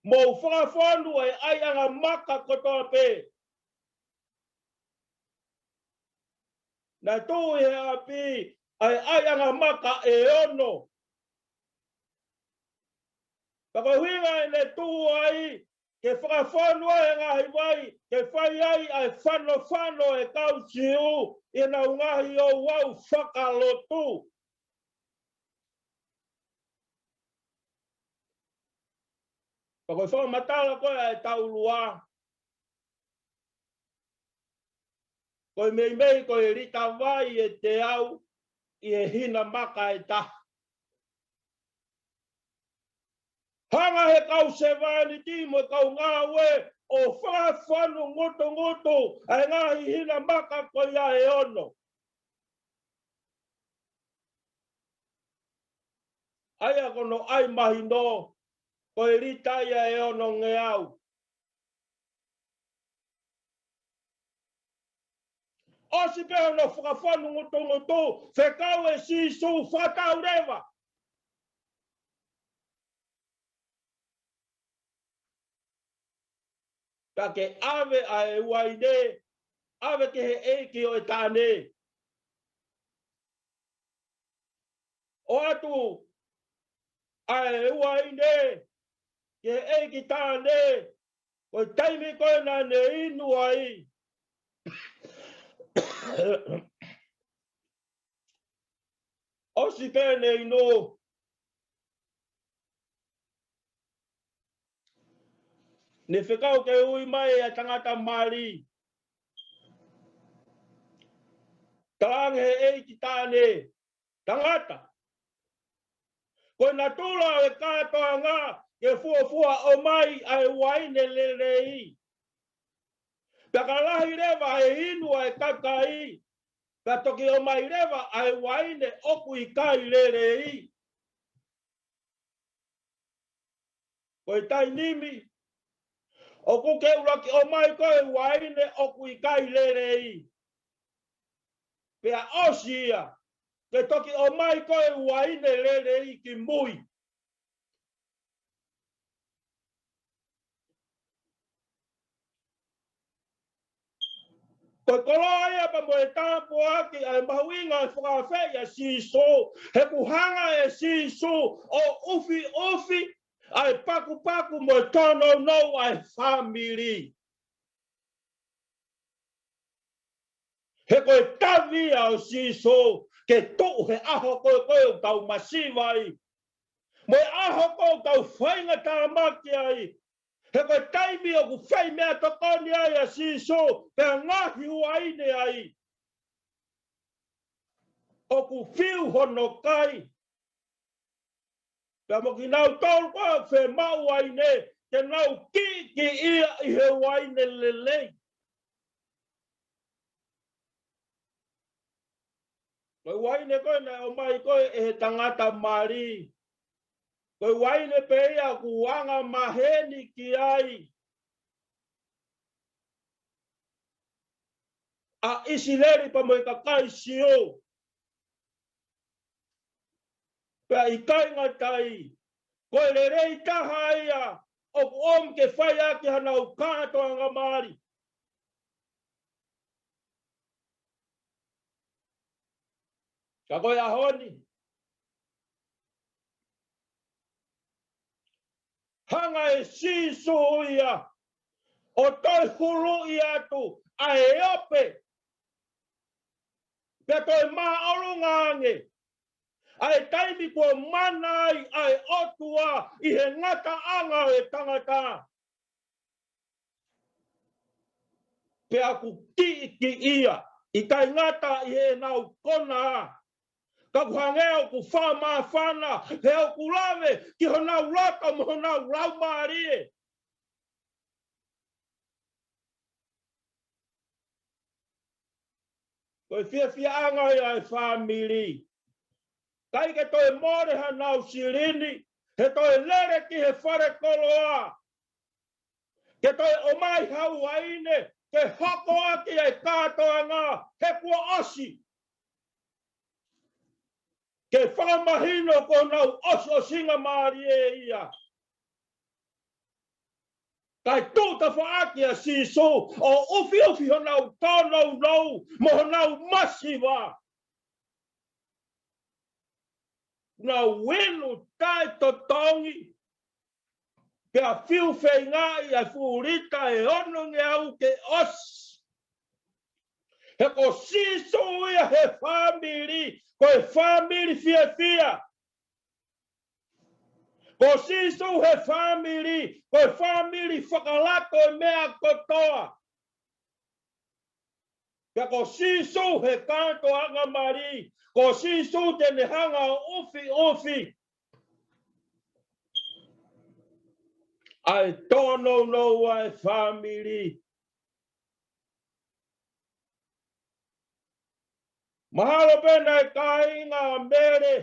mou fakafonu ʻa e ʻaiʻanga maka kotoa pē. Naʻe tuʻu ʻi he ʻapi ʻa e ʻaiʻanga maka ʻe ono. Pea ko e ʻuhinga ʻene tuʻu ai, ke fakafonu ai e ngaahi vai, ke fai ai ʻa e fanofano ʻa e kau Siu, ʻi heʻenau ngaahi ouau fakalotu. Pea ko e fakamatala ko ē ʻa e taulua, ko e meimei ko e lita vai ʻe teau ʻi he hina maka ʻe taha. Hanga ʻe he kau sevāniti mo e kau ngāue ʻo fakafanungutungutu ʻa e ngaahi hina maka ko ia ʻe ono. ʻA ia ko hono ʻai mahino, ko e lita ia ʻe onongeau. ʻOsi pē hono fakafanungutungutu, fekau ʻe Sīsū, fakatau leva. Ka ke ʻave ʻa e uaine, ʻave ki he ʻeiki ʻo e taʻane. ʻOatu ʻa e uaine ki he ʻeiki taʻane, ko e taimi ko ē naʻa ne inu ai. ʻOsi pē ʻene inu, ne fekau ke ui mai ʻa e tangata mali. Talaange ʻe he ʻeiki taʻane, tangata, ko e natula ʻo e kātoanga ke fuofua ʻomai ʻa e uaine lelei. Pea ka lahi leva ʻa e inu ʻa e kakai, pea toki ʻomai leva ʻa e uaine ʻoku ʻikai lelei. Ko e taimi ni, ʻoku ke ʻuluaki ʻomai ko ē uaine ʻoku ʻikai lelei. Pea ʻosi ia, ke toki ʻomai ko ē uaine lelei ki mui. Ko e koloa ia pea mo e tāpuaki ʻa e mahuʻinga ʻo e fakafeʻiloaki ʻa Sīsū, he ʻoku hanga ʻe Sīsū ʻo ʻufiʻufi ʻa e pakupaku mo e tōnounou ʻa e fāmili. He ko e tavi ia ʻo Sīsū ke tuʻu he ʻaho ko ē ʻoku tau masiva ai, mo e ʻaho ko ē ʻoku tau faingatāmaki ai. He ko e taimi ʻoku fai meʻatokoni ai ʻa Sīsū, pea ngaohi uaine ai, ʻoku fiu hono kai. Pea mo kinautolu ko ē ʻoku fiemaʻu uaine, ke nau kiʻikiʻi ia ʻi he uaine lelei. Ko e uaine ko ē naʻe ʻomai ko ē ʻe he tangata mali, ko e uaine pē ia ʻoku angamaheni ki ai ʻa ʻIsileli pea mo e kakai Siu. Pea ʻikai ngata ai, ko e lelei taha ia ʻoku ʻomi ke fai ʻaki hanau kātoanga mali. Ka ko e ʻaho ni, hanga ʻe Sīsū ia ʻo toe huluʻi atu ʻa e ope, pea toe māʻolunga ange ʻa e taimi kuo mana ai ʻa e ʻOtua ʻi he ngataʻanga ʻo e tangata. Pea ʻoku kiʻikiʻi ia, ʻikai ngata ʻi heʻenau kona, ka ʻoku hangē ʻoku fakamāfana, he ʻoku lave ki honau loto mo honau laumālie. Ko e fiefia ʻanga ia ʻa e fāmili. ʻIkai ke toe mole hanau silini, he toe lele ki he fale koloa. Ke toe ʻomai ha uaine, ke hoko ʻaki e kātoanga, he kuo ʻosi. Ke fakamahino ko honau ʻosiʻosingamālie ia. Kae tuʻu tafaʻaki ʻa Sīsū, ʻo ʻufiʻufi honau tōnounou, mo honau masiva. Nau inu taʻetotongi, pea fiu feingaʻi ʻa e fuʻu lita ʻe onongeau ke ʻosi. He ko Sīsū ia he fāmili, ko e fāmili fiefia. Ko Sīsū he fāmili, ko e fāmili fakalato e meʻa kotoa. Pea ko Sīsū he kātoanga mali, ko Sīsū te ne hanga ʻo ʻufiʻufi ʻa e tōnounou ʻa e fāmili. Mahalo pē naʻe kāinga ʻa Mele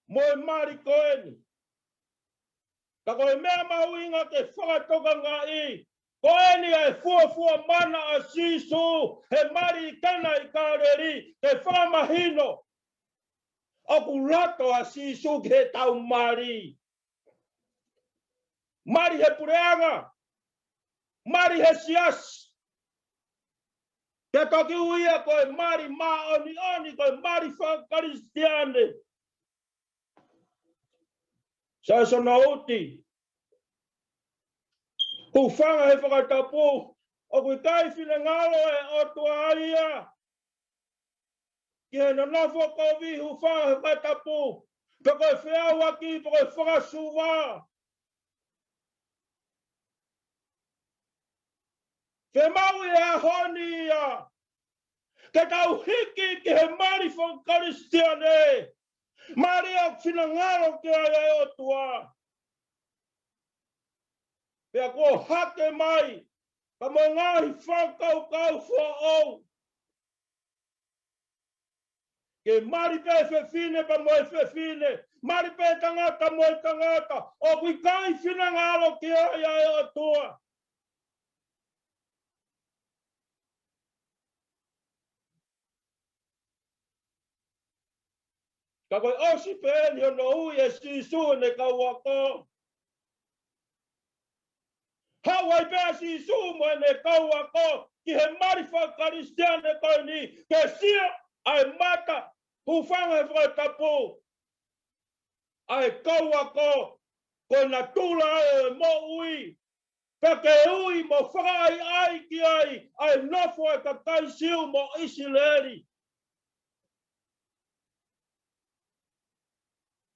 mo e mali ko eni. Ka ko e meʻa mahuʻinga ke fakatokangaʻi, ko eni ʻa e fuofua mana ʻa Sīsū he mali ʻi Kena ʻi Kāleli, ke fakamahino ʻoku loto ʻa Sīsū ki heʻetau mali. Mali he puleʻanga, mali he siasi. Pea toki ui ia ko e mali māʻoniʻoni, ko e mali fakakalisitiane. Sai Sonouti. Hūfanga he fakatapu, ʻoku ʻikai finangalo e ʻOtua ia ki he nonofo kovi, hūfanga he fakatapu, pe ko e feʻauaki, pe ko e fakasuva. Fiemaʻu ʻi he ʻaho ni ia ke tau hiki ki he mali fakakalisitiane, mali ʻoku finangalo ki ai e ʻOtua. Pea kuo hake mai pea mo e ngaahi fakakaukau foʻou. Ke mali pē fefine pea mo e fefine, mali pē tangata mo e tangata, ʻoku ʻikai finangalo ki ai ʻa e ʻOtua. Ka ko e ʻosi pē eni hono ui ʻe Sīsū ʻene kau ako. Haʻu ai pē ʻa Sīsū mo ʻene kau ako ki he mali fakakalisitiane ko eni, ke sio ʻa e mata, hūfanga he fakatapu, ʻa e kau ako, ko e natula ʻo e moʻui, pea ke ui mo fakaʻaiʻai ki ai ʻa e nofo ʻa e kakai Siu mo ʻIsileli.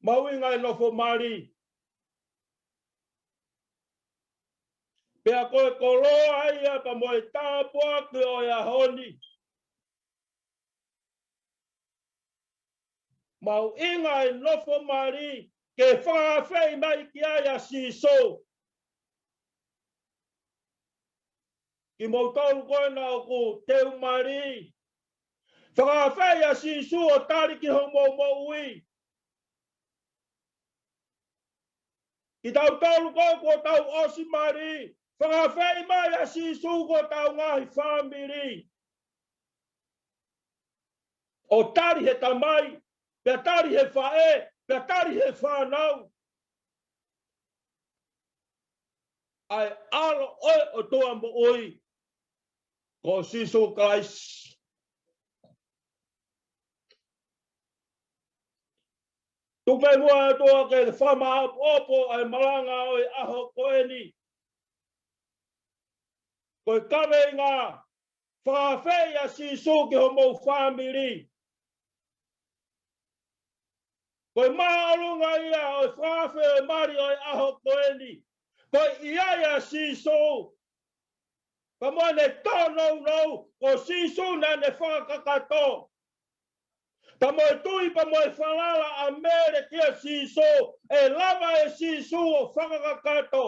Mahuʻinga e nofo mali. Pea ko e koloa ia pea mo e tāpuaki ʻo e ʻaho ni. Mahuʻinga e nofo mali ke fakaafeʻi mai ki ai ʻa Sīsū. Kimoutolu ko ena ʻoku teu mali, fakaafeʻi ʻa Sīsū ʻo tali ki hoʻomou moʻui. Kitautolu ko ē kuo tau ʻosi mali, fakaafeʻi mai ʻa Sīsū ki hotau ngaahi fāmili. ʻO tali he tamai, pea tali he faʻē, pea tali he fānau, ʻa e ʻAlo ʻo e ʻOtua moʻui, ko Sīsū Kalaisi. Tuku pē muʻa ʻOtua ke fakamāʻopoʻopo ʻa e malanga ʻo e ʻaho ko eni. Ko e kaveinga, fakaafeʻi ʻa Sīsū ki homou fāmili. Ko e māʻolunga ia ʻo e fakaafe ʻo e mali ʻo e ʻaho ko eni. Ko e ʻi ai ʻa Sīsū. Pea mo ʻene tōnounou, ko Sīsū naʻa ne fakakakato. Pea mo e tui, pea mo e falala ʻa Mele kia Sīsū, ʻe lava ʻe Sīsū ʻo fakakakato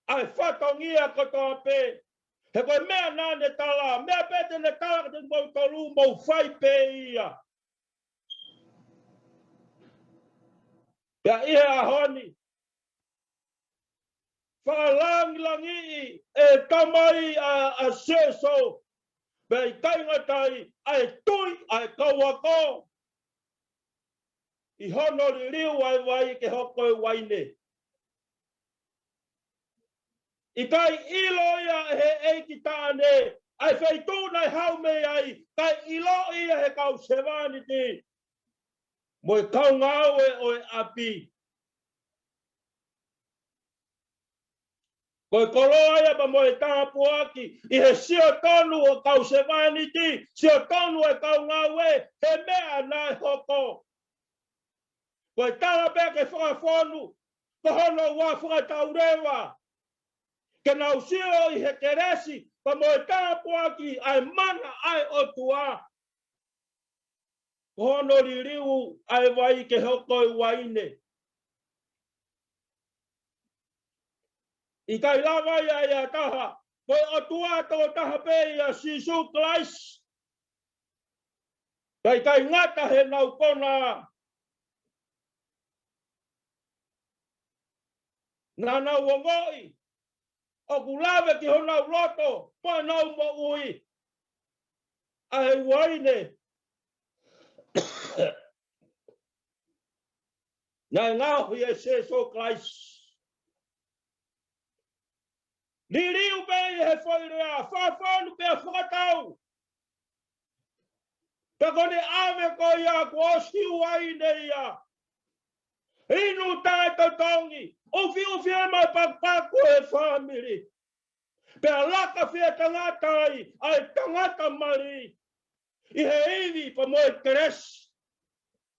ʻa e fatongia kotoa pē. He ko e meʻa naʻa ne tala, meʻa pē te ne tala kiate kimoutolu, mou fai pē ia. Pea ʻi he ʻaho ni, fakalāngilangiʻi ʻe he Tamai ʻa, ʻa Sīsū, pea ʻikai ngata ai, ʻa e tui ʻa e kau ako, ʻi hono liliu ʻa e vai ke hoko ko e uaine. ʻIkai ʻilo ia ʻe he ʻeiki taʻane ʻa e feituʻu naʻe haʻu mei ai, kae ʻilo ia ʻe he kau sevāniti mo e kau ngāue ʻo e ʻapi. Ko e koloa ia pea mo e tāpuaki ʻi he sio tonu ʻo e kau sevāniti, sio tonu ʻo e kau ngāue, he meʻa naʻe hoko. Ko e tala pē ke fakafonu, ko hono ua fakatauleva. Ke nau sio ʻi he kelesi, pea mo e tāpuaki ʻa e mana ʻa e ʻOtua. Ko hono liliu ʻa e vai ke hoko ko e uaine. ʻIkai lava ia ʻe ha taha, ko e ʻOtua tokotaha pē ia Sīsū Kalaisi. Pea ʻikai ngata he nau kona, naʻa nau ongoʻi ʻoku lave ki honau loto, pea nau moʻui ʻa e uaine naʻe ngaohi ʻe Sīsū Kalaisi. Liliu pē ʻi he foʻi lea, fakafonu pea fakatau. Pea ko ʻene ʻave ko ia kuo ʻosi uaine ia. Inu taʻetotongi, ʻufiʻufi ʻa e mapakupaku ʻo e fāmili. Pea laka fie tangata ai ʻa e tangata mali ʻi he ivi pea mo e kelesi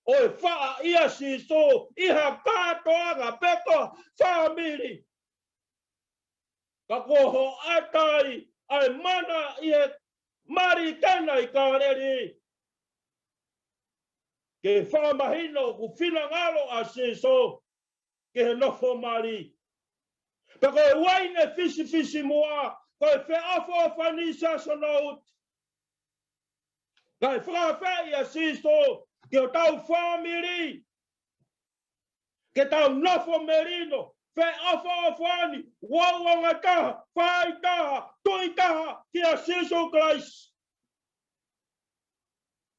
ʻo e faʻa ʻia Sīsū ʻi ha kātoanga pē ko e fāmili. Ka kuo hoʻata ai ʻa e mana ʻi he mali ʻi Kena ʻi Kāleli, ke fakamahino ʻoku finangalo ʻa Sīsū ki he nofo mali. Pea ko e uaine fisifisimuʻa, ko e feʻofoʻofani Siaosi Nouti. Kae fakaafeʻi ʻa Sīsū ki hotau fāmili, ke tau nofo melino, feʻofoʻofani, uouangataha, faitaha, tuʻitaha kia Sīsū Kalaisi.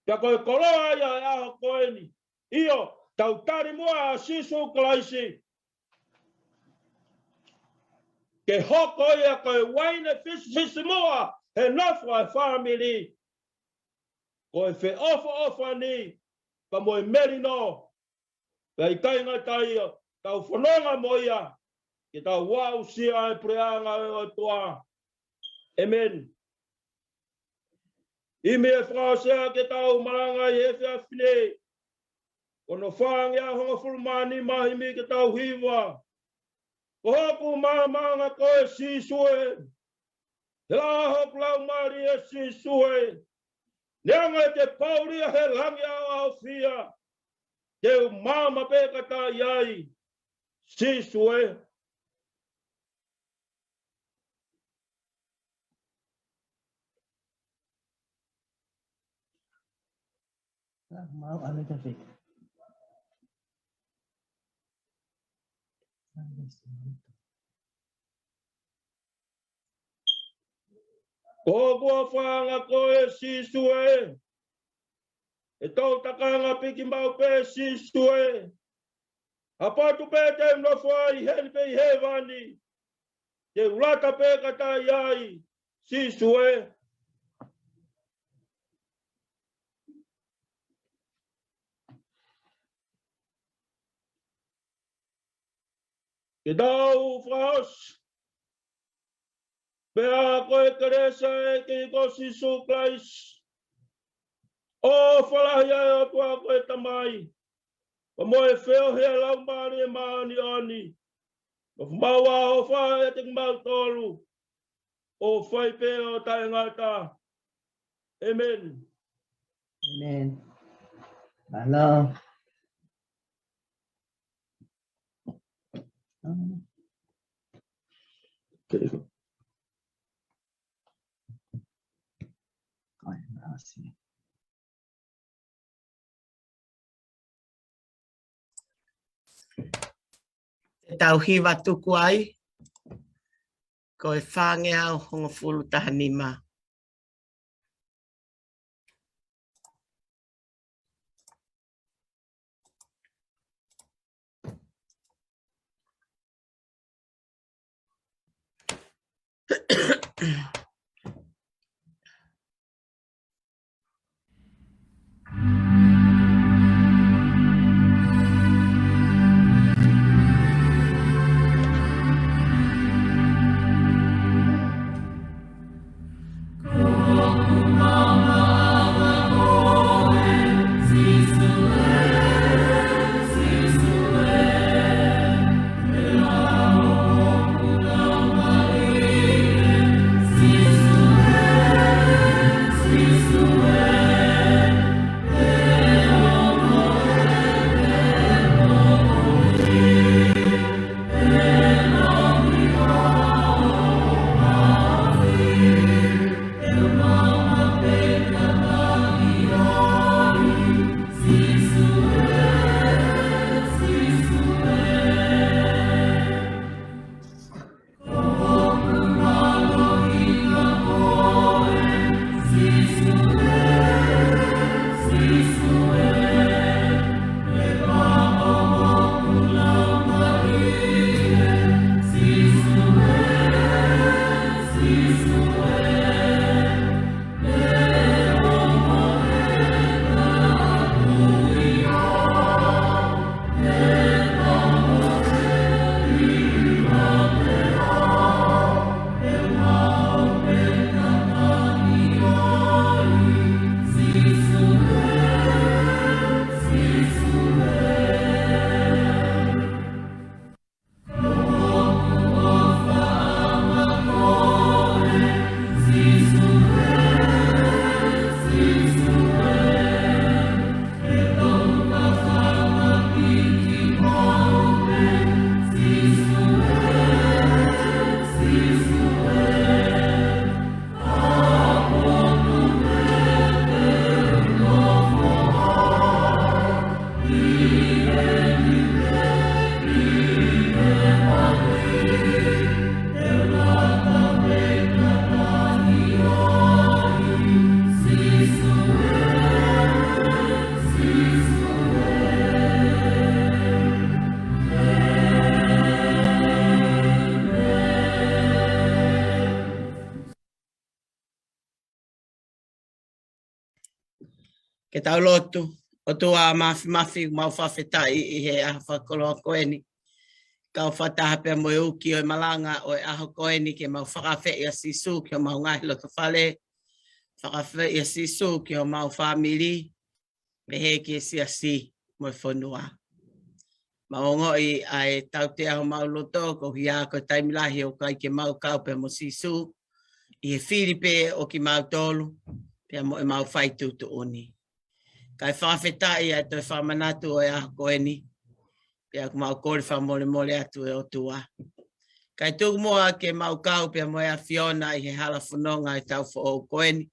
Pea ko e koloa ia ʻo e ʻaho ko eni. ʻIo, tau tali muʻa ʻa Sīsū Kalaisi ke hoko ia ko e uaine fisifisimuʻa he nofo ʻa e fāmili. Ko e feʻofoʻofani pea mo e melino. Pea ʻikai ngata ai, tau fononga mo ia ke tau aʻusia ʻa e puleʻanga ʻo e ʻOtua. ʻĒmeni. ʻImi e fakaʻosi ʻa ʻetau malanga ʻi he efiafi ni. Ko hono fāngeau hongofulu mā nima, ʻimi ke tau hiva. Ko hoku maama ʻa koe Sīsū ē. He laʻā hoku laumālie Sīsū ē. Neongo ʻete poulia he langi ʻaoʻaofia, te u maama pē ka taʻi ai Sīsū ē. Mau ʻalu ta fika. Ko hoku ʻofaʻanga koe Sīsū ē. ʻE tau takanga piki mau pē Sīsū ē. Hapatu pē te u nofo ai heni pē ʻi hēvani, te u lata pē ka taʻi ai Sīsū ē. Ke tau fakaʻosi. Pea ko e kelesi ʻa e ʻEiki ko Sīsū Kalaisi, ʻofa lahi ʻa e ʻOtua ko e Tamai, pea mo e feohi ʻa e Laumālie Māʻoniʻoni, nofo maʻu ʻo ʻofa ʻiate kimautolu, ʻo fai pē ʻo taʻengata. ʻĒmeni. ʻĒmeni. Mālō. Te tau hiva tuku ai, ko e fāngeau hongofulu taha nima. Ke tau lotu. ʻOtua Māfimafi, mau fakafetaʻi ʻi he ʻaho fakakoloa ko eni. Kau fakataha pea mo e uki ʻo e malanga ʻo e ʻaho ko eni ke mau fakaafeʻi ʻa Sīsū ki homau ngaahi lotofale. Fakaafeʻi ʻa Sīsū ki homau fāmili. Pehē ki he siasi mo e fonua. Mau ongoʻi ʻa e tautea homau loto, koeʻuhi ko e taimi lahi ʻoku ʻikai ke mau kau pea mo Sīsū, ʻi he fili pē ʻo kimautolu, pea mo ʻemau fai tuʻutuʻuni. Kae fakafetaʻi ʻa e toe fakamanatu ʻo e ʻaho ko eni, pea ʻoku mau kole fakamolemole atu ʻe ʻOtua. Kae tuku muʻa ke mau kau pea mo e ʻAfiona ʻi he hala fononga ʻetau foʻou ko eni,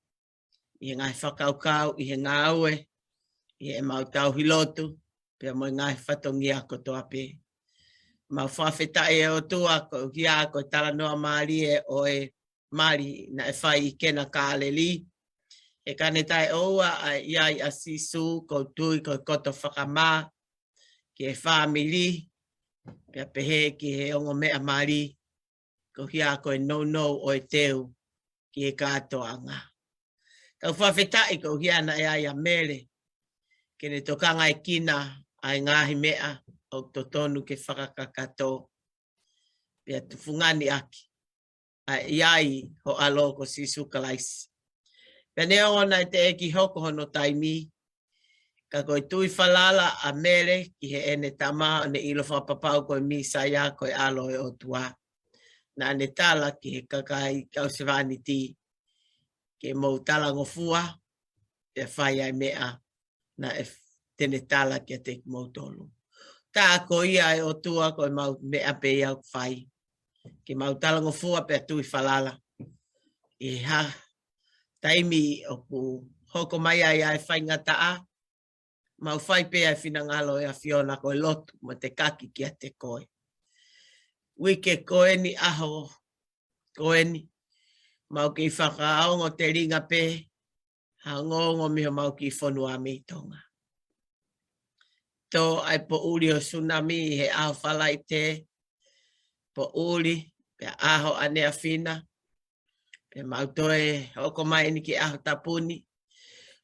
ʻi he ngaahi fakakaukau, ʻi he ngāue, ʻi heʻemau tauhi lotu, pea mo e ngaahi fatongia kotoa pē. Mau fakafetaʻi ʻe ʻOtua koeʻuhi ko e talanoa mālie ʻo e mali naʻe fai ʻi Kena Kāleli. He ka ne taʻeʻoua ʻa e ʻi ai ʻa Sīsū, ʻoku ou tui ko e koto fakamā ki he fāmili, pea pehē ki he ongo meʻa mali, koeʻuhi ko e nounou ʻo e teu ki he kātoanga. Kau fakafetaʻi koeʻuhi naʻe ʻi ai ʻa Mele, ke ne tokangaekina ʻa e ngaahi meʻa ʻoku totonu ke fakakakato, pea tufungani ʻaki ʻa e ʻi ai ho ʻAlo ko Sīsū Kalaisi. Pea neongo naʻe teʻeki hoko hono taimi, ka ko e tui falala ʻa Mele ki heʻene tama ʻo ne ʻilo fakapapau ko e Mīsaia ko e ʻAlo ʻo e ʻOtua. Naʻa ne tala ki he kakai kau sevāniti, ke mou talangofua, pea fai ʻa e meʻa naʻe f-, te ne tala kiate kimoutolu. Tā ko ia ʻe ʻOtua ko ʻemau meʻa pē ia ʻoku fai. Ke mau talangofua pea tui falala. ʻI ha taimi ʻoku hoko mai ai ʻa e faingataʻa, mau fai pē ʻa e finangalo ʻo e ʻAfiona ko e lotu mo e tekaki kiate koe. Uike ko eni, ʻaho ko eni, mau kei fakaongo telinga pē ha ongoongo mei homau kiʻi fonua mei Tonga. Tō ʻa e poʻuli ʻo e sunami ʻi he ʻaho Falaite, poʻuli, pea ʻaho ʻaneafi na, pea mau toe hoko mai eni ki he ʻaho Tapu ni.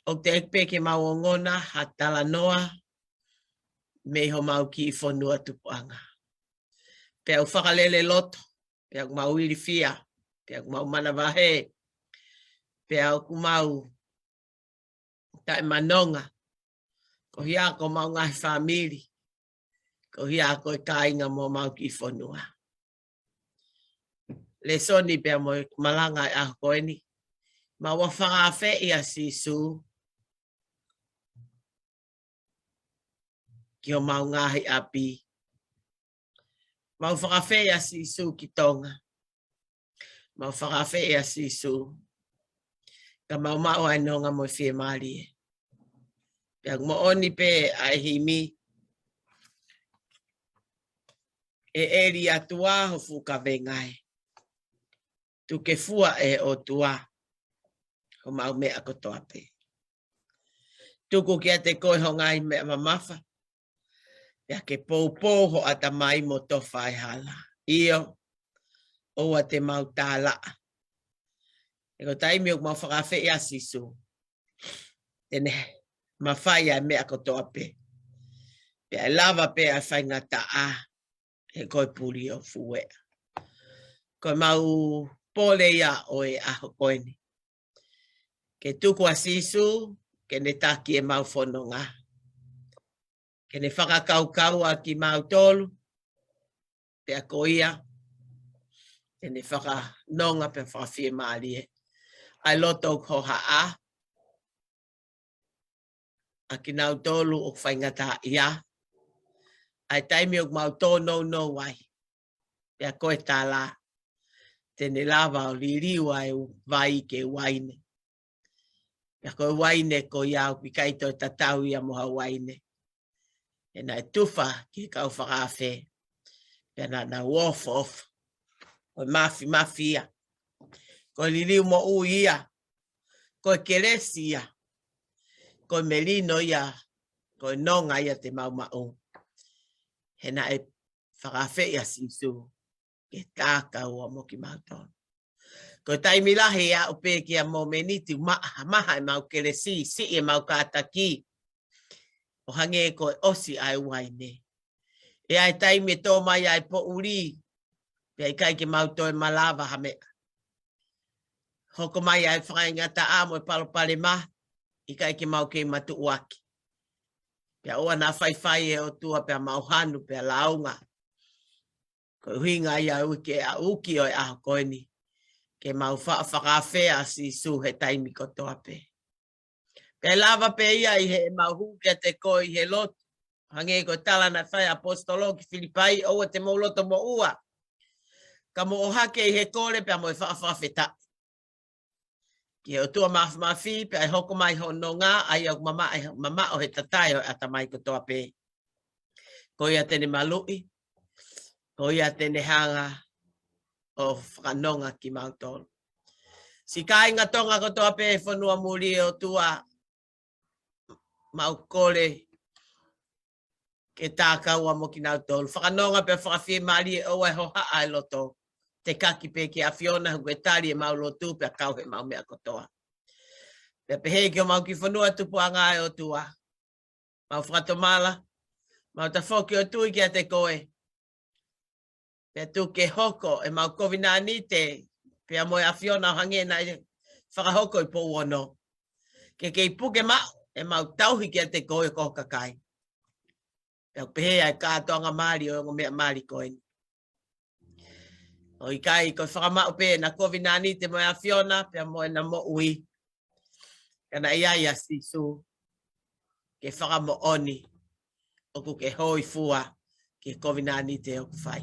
ʻOku teʻeki pē ke mau ongona ha talanoa mei homau kiʻi fonua tupuʻanga. Pea ʻoku fakalele loto, pea ʻoku mau ilifia, pea ʻoku mau manavahē, pea ʻoku mau taʻemanonga, koeʻuhi ko homau ngaahi fāmili, koeʻuhi ko e kāinga mo homau kiʻi fonua. Lēsoni pea mo e malanga ʻo e ʻaho ko eni. Mau fakaafeʻi ʻa Sīsū ki homau ngaahi ʻapi. Mau fakaafeʻi ʻa Sīsū ki Tonga. Mau fakaafeʻi ʻa Sīsū ka mau maʻu ʻa e nonga mo e fiemālie. Pea ʻoku moʻoni pē ʻa e himi, ʻEli ʻOtua ho fuʻu kavenga ē, tuku ke fua ʻe he ʻOtua homau meʻa kotoa pē. Tuku kiate koe ho ngaahi meʻa mamafa, pea ke poupou ho ʻatamai mo tofa ʻa e hala. ʻIo, ʻoua te mau tālaʻa. He ko e taimi ʻoku mau fakaafeʻi ʻa Sīsū, te ne mafai ʻa e meʻa kotoa pē, pea ʻe lava pē ʻa e faingataʻa he ko e puli ʻo fueʻa. Ko ʻemau pole ia ʻo e ʻaho ko eni, ke tuku ʻa Sīsū ke ne taki ʻemau fononga, ke ne fakakaukau ʻa kimautolu, pea ko ia te ne fakanonga pea fakafiemālie ʻa e loto ʻoku hohaʻa, ʻa kinautolu ʻoku faingataʻaʻia, ʻa e taimi ʻoku mau tōnounou ai, pea ko e tala, te ne lava ʻo liliu ʻa e vai ke uaine. Pea ko e uaine ko ia ʻoku ʻikai toe tatau ia mo ha uaine. He naʻe tufa ki he kau fakaafe, pea naʻa nau ofoofo. Ko e mafimafi ia, ko e liliu moʻui ia, ko e kelesi ia, ko e melino ia, ko e nonga ia te mau maʻu. He naʻe fakaafeʻi ʻa Sīsū ke tākaua mo kimautolu. Ko e taimi lahi ʻe aʻu pē ki ha momeniti ʻoku maha, maha ʻemau kelesi, siʻi ʻemau kātaki, ʻo hangē ko e ʻosi ʻa e uaine. ʻE ʻi ai e taimi ʻe tō mai ai e poʻuli, pea ʻikai ke mau toe malava ha meʻa. Hoko mai ai e faingataʻa mo e palopalema, ʻikai ke mau kei matuʻuaki. Pea ʻoua naʻa faifai ʻe he ʻOtua pea mau hanu pea lāunga. Ko e ʻuhinga ia ʻa e uike ʻa e uike ʻo e ʻaho ko eni, ke mau fa-, fakaafeʻi ʻa Sīsū he taimi kotoa pē. Pea ʻe lava pē ia ʻi heʻemau hū kiate koe ʻi he lotu. Hangē ko e tala naʻe fai ʻe he ʻaposetolo ki Filipai, ʻoua te mou loto moʻua, ka mou ʻohake ʻi he kole pea mo e fakafetaʻi ki he ʻOtua Mafimafi, pea ʻe hoko mai hoʻo nonga, ʻa ia ʻoku mamaʻo, mamaʻo he tatae ʻo e ʻatamai kotoa pē. Ko ia te ne maluʻi, ko ia te ne hanga ʻo fakanonga kimautolu. Siʻi kāinga Tonga kotoa pē he fonua muli, ʻe ʻOtua, mau kole ke tākaua mo kinautolu. Fakanonga pea fakafiemālie, ʻoua ʻe hohaʻa e loto. Tekaki pē ki he ʻAfiona, he ʻoku tali ʻemau lotu pea kau heʻemau meʻa kotoa. Pea pehē ki homau kiʻi fonua tupuʻanga, ʻe ʻOtua, mau fakatomala, mau tafoki ʻo tui kiate koe. Pea tuku ke hoko ʻemau kovinānite pea mo e ʻAfiona ʻo hangē naʻe fakahoko ʻi Pouono. Ke kei puke maʻu ʻemau tauhi kiate koe ko ho kakai. Pea ʻoku pehē ʻa e kātoanga mali ʻo e ongo meʻa mali ko eni. ʻOku ʻikai ko e fakamaʻu pē ʻena kovinānite mo e ʻAfiona pea mo ʻena moʻui, ka naʻe ʻi ai ʻa Sīsū ke fakamoʻoni ʻoku ke hōifua ki he kovinānite ʻoku fai.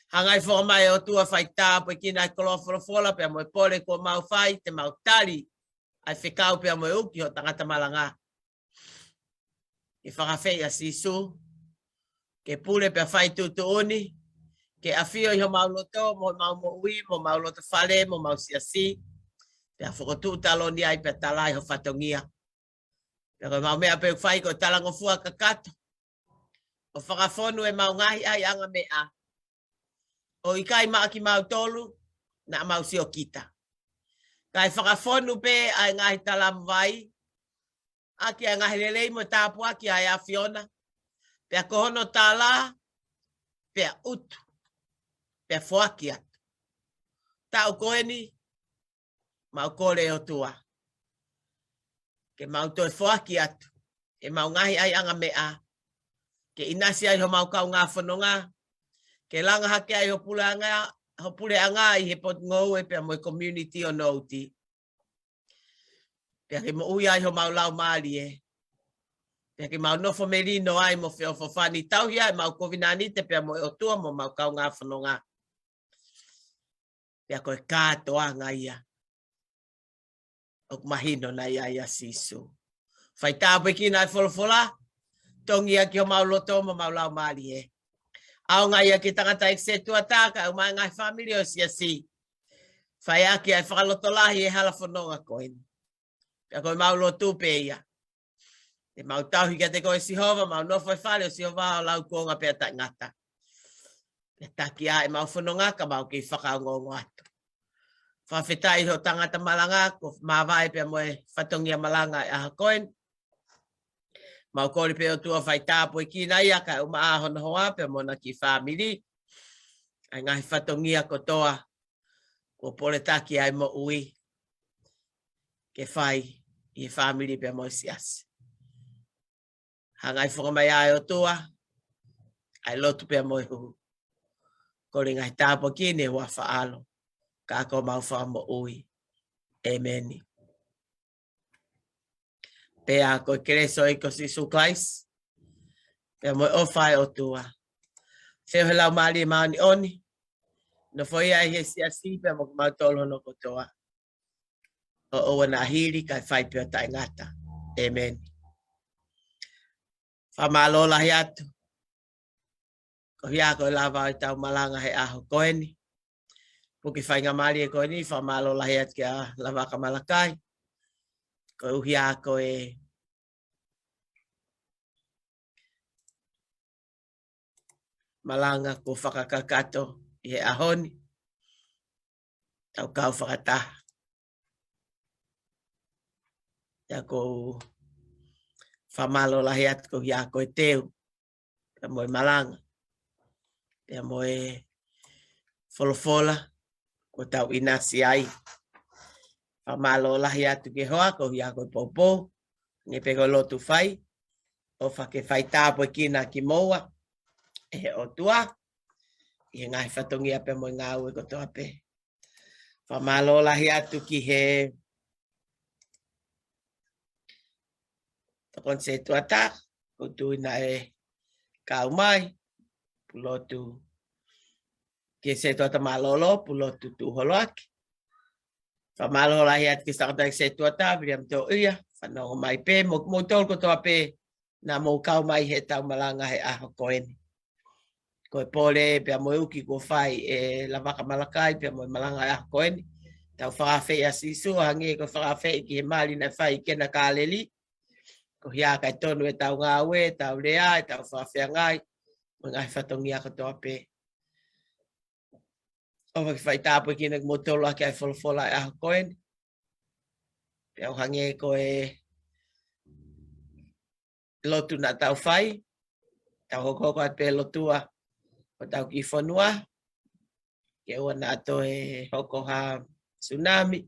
Hanga ʻe he foha mai ʻo e ʻOtua ʻo fai tāpuekina ʻa e koloa folofola pea mo e pole kuo mau fai, te mau tali ʻa e fekau pea mo e uki ho tangata malanga. Ke fakaafeʻi ʻa Sīsū ke pule pea fai tuʻutuʻuni, ke ʻafio ʻi homau loto, mo homau moʻui, mo homau loto fale, mo homau siasi, pea fokotuʻu taloni ai pea tala ai ho fatongia. Pea ko ʻemau meʻa pē ʻoku fai ko e talangofua kakato ʻo fakafonu ʻemau ngaahi ʻaiʻanga meʻa, ʻo ʻikai maʻa kimautolu naʻa mau siokita, kae fakafonu pē ʻa e ngaahi talamuvai ʻaki ʻa e ngaahi lelei mo e tāpuaki ʻa e ʻAfiona, pea ko hono tala, pea utu, pea foaki atu. Taʻu ko eni, mau kole ʻOtua ke mau toe foaki atu ʻemau ngaahi ʻaiʻanga meʻa, ke ʻinasi ai homau kaungā fononga, ke langa hake ai ho puleʻanga, ho puleʻanga ʻi he potungāue pea mo e community ʻo Nouti. Pea ke moʻui ai homau laumālie, pea ke mau nofo melino ai mo feʻofoʻofani, tauhi ai ʻemau kovinānite pea mo e ʻOtua mo ʻemau kaungā fononga. Pea ko e kātoanga ia ʻoku mahino nai ai ʻa Sīsū. Fai tāpuekina ʻa e folofola, tongi ia ki homau loto mo homau laumālie. ʻAonga ia ki he tangataʻeiki sētuata kae ʻumaʻā e ngaahi fāmili ʻo e siasi. Fai ʻaki ʻa e fakalotolahi ʻi he hala fononga ko eni. Pea ko ʻemau lotu pē ia, te mau tauhi kiate koe Sihova, mau nofo ʻi he fale ʻo Sihova ʻo laukuonga pea taʻengata. Pea taki ʻa ʻemau fononga ka mau kei fakaongoongo atu. Fakafetaʻi ho tangata malanga kuo māvae pea mo e fatongia malanga ʻi he ʻaho ko eni. Mau kole pē ʻOtua fai tāpuekina ia kae ʻumaʻā hono hoa pea mo hona kiʻi fāmili, ʻa e ngaahi fatongia kotoa kuo poletaki ai moʻui ke fai ʻi he fāmili pea mo e siasi. Hanga ʻi he foki mai ʻa e ʻOtua ʻa e lotu pea mo e huhu. Kole ngaahi tāpuaki ni ʻi he huafa ʻo e ʻAlo, ka ko homau Fakamoʻui. ʻEmeni. Pea ko e kelesi ʻa e ʻEiki ko Sīsū Kalaisi, pea mo e ʻofa ʻa e ʻOtua, feohi ʻa e Laumālie Māʻoniʻoni, nofoʻia ʻi he siasi pea mo kimautolu hono kotoa, ʻo ʻoua naʻa hili kae fai pē ʻo taʻengata. ʻEmeni. Fakamālō lahi atu koeʻuhi ko e lava ʻo ʻetau malanga he ʻaho ko eni. Puke faingamālie ko eni, fakamālō lahi atu kia Lavaka Malakai koeʻuhi ko e malanga kuo fakakakato ʻi he ʻaho ni. Tau kau fakataha. Pea ʻoku ou fakamālō lahi atu koeʻuhi ko e teu, pea mo e malanga, pea mo e folofola kuo tau ʻinasi ai. Fakamālō lahi atu ki he hoa koeʻuhi ko e poupou, hangē pē ko e lotu fai, ʻofa ke fai tāpuekina kimoua ʻe he ʻOtua ʻi he ngaahi fatongia pea mo e ngāue kotoa pē. Fakamālō lahi atu ki he tokoni sētuata, ʻoku ou tui naʻe kau mai, Pulotu, ki he sētuata mālōlō, Pulotu Tuʻuholoaki. Fakamālō lahi atu ki he tangataʻeiki sētuata, Viliami Toʻia, fanongo mai pē, mo, mo kimoutolu kotoa pē naʻa mou kau mai heʻetau malanga he ʻaho ko eni. Ko e pole pea mo e uki kuo fai ʻe Lavaka Malakai pea mo e malanga he ʻaho ko eni, tau fakaafeʻi ʻa Sīsū, hangē ko e fakaafeʻi ki he mali naʻe fai ʻi Kena Kāleli, koeʻuhi kae tonu ʻetau ngāue, ʻetau lea, ʻetau fakafeangai, mo e ngaahi fatongia kotoa pē. ʻOfa ke fai tāpuekina kimoutolu ʻaki ʻa e folofola he ʻaho ko eni. Pea ʻoku hangē ko e lotu naʻa tau fai, tau hokohoko atu pē lotua ʻo tau kiʻi fonua, ke ʻoua naʻa toe hoko ha tsunami,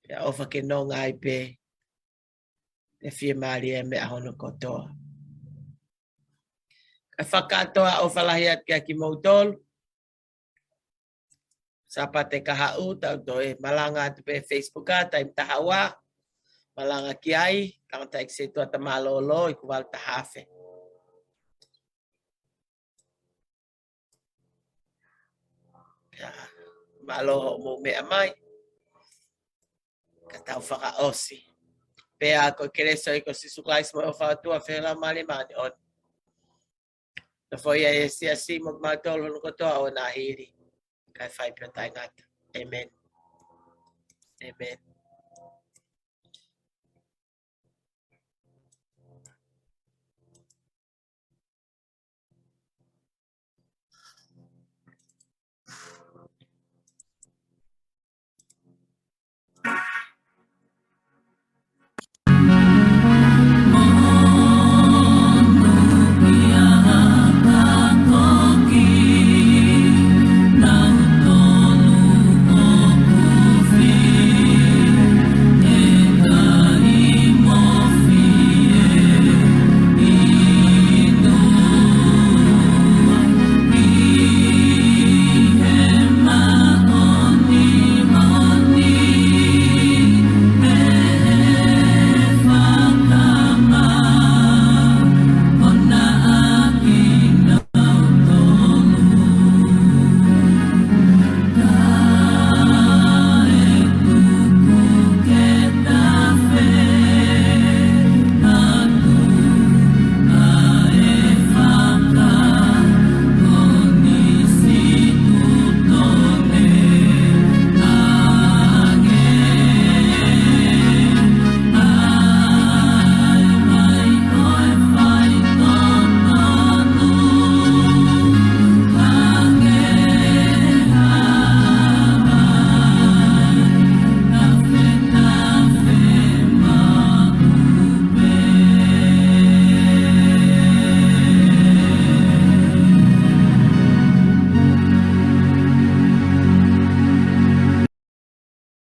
pea ʻofa ke nonga ai pē, pea fiemālie e meʻa hono kotoa. Kae fakakātoa, ʻofa lahi atu kiate kimoutolu. Sāpate kahaʻu, tau toe malanga atu pē Facebook ʻa taimi taha ua. Malanga ki ai, tangataʻeiki sētuata mālōlō, ʻi he valu taha afe. Pea, mālō hoʻomou meʻa mai. Tau fakaʻosi. Pea ko e kelesi ʻa e ʻEiki ko Sīsū Kalaisi mo e ʻofa ʻa e ʻOtua, feohi ʻa e Laumālie Māʻoniʻoni, nofoʻia ʻa e siasi mo kimautolu hono kotoa ʻo nahili, kae fai pē ʻo taʻengata. ʻĒmeni. ʻĒmeni.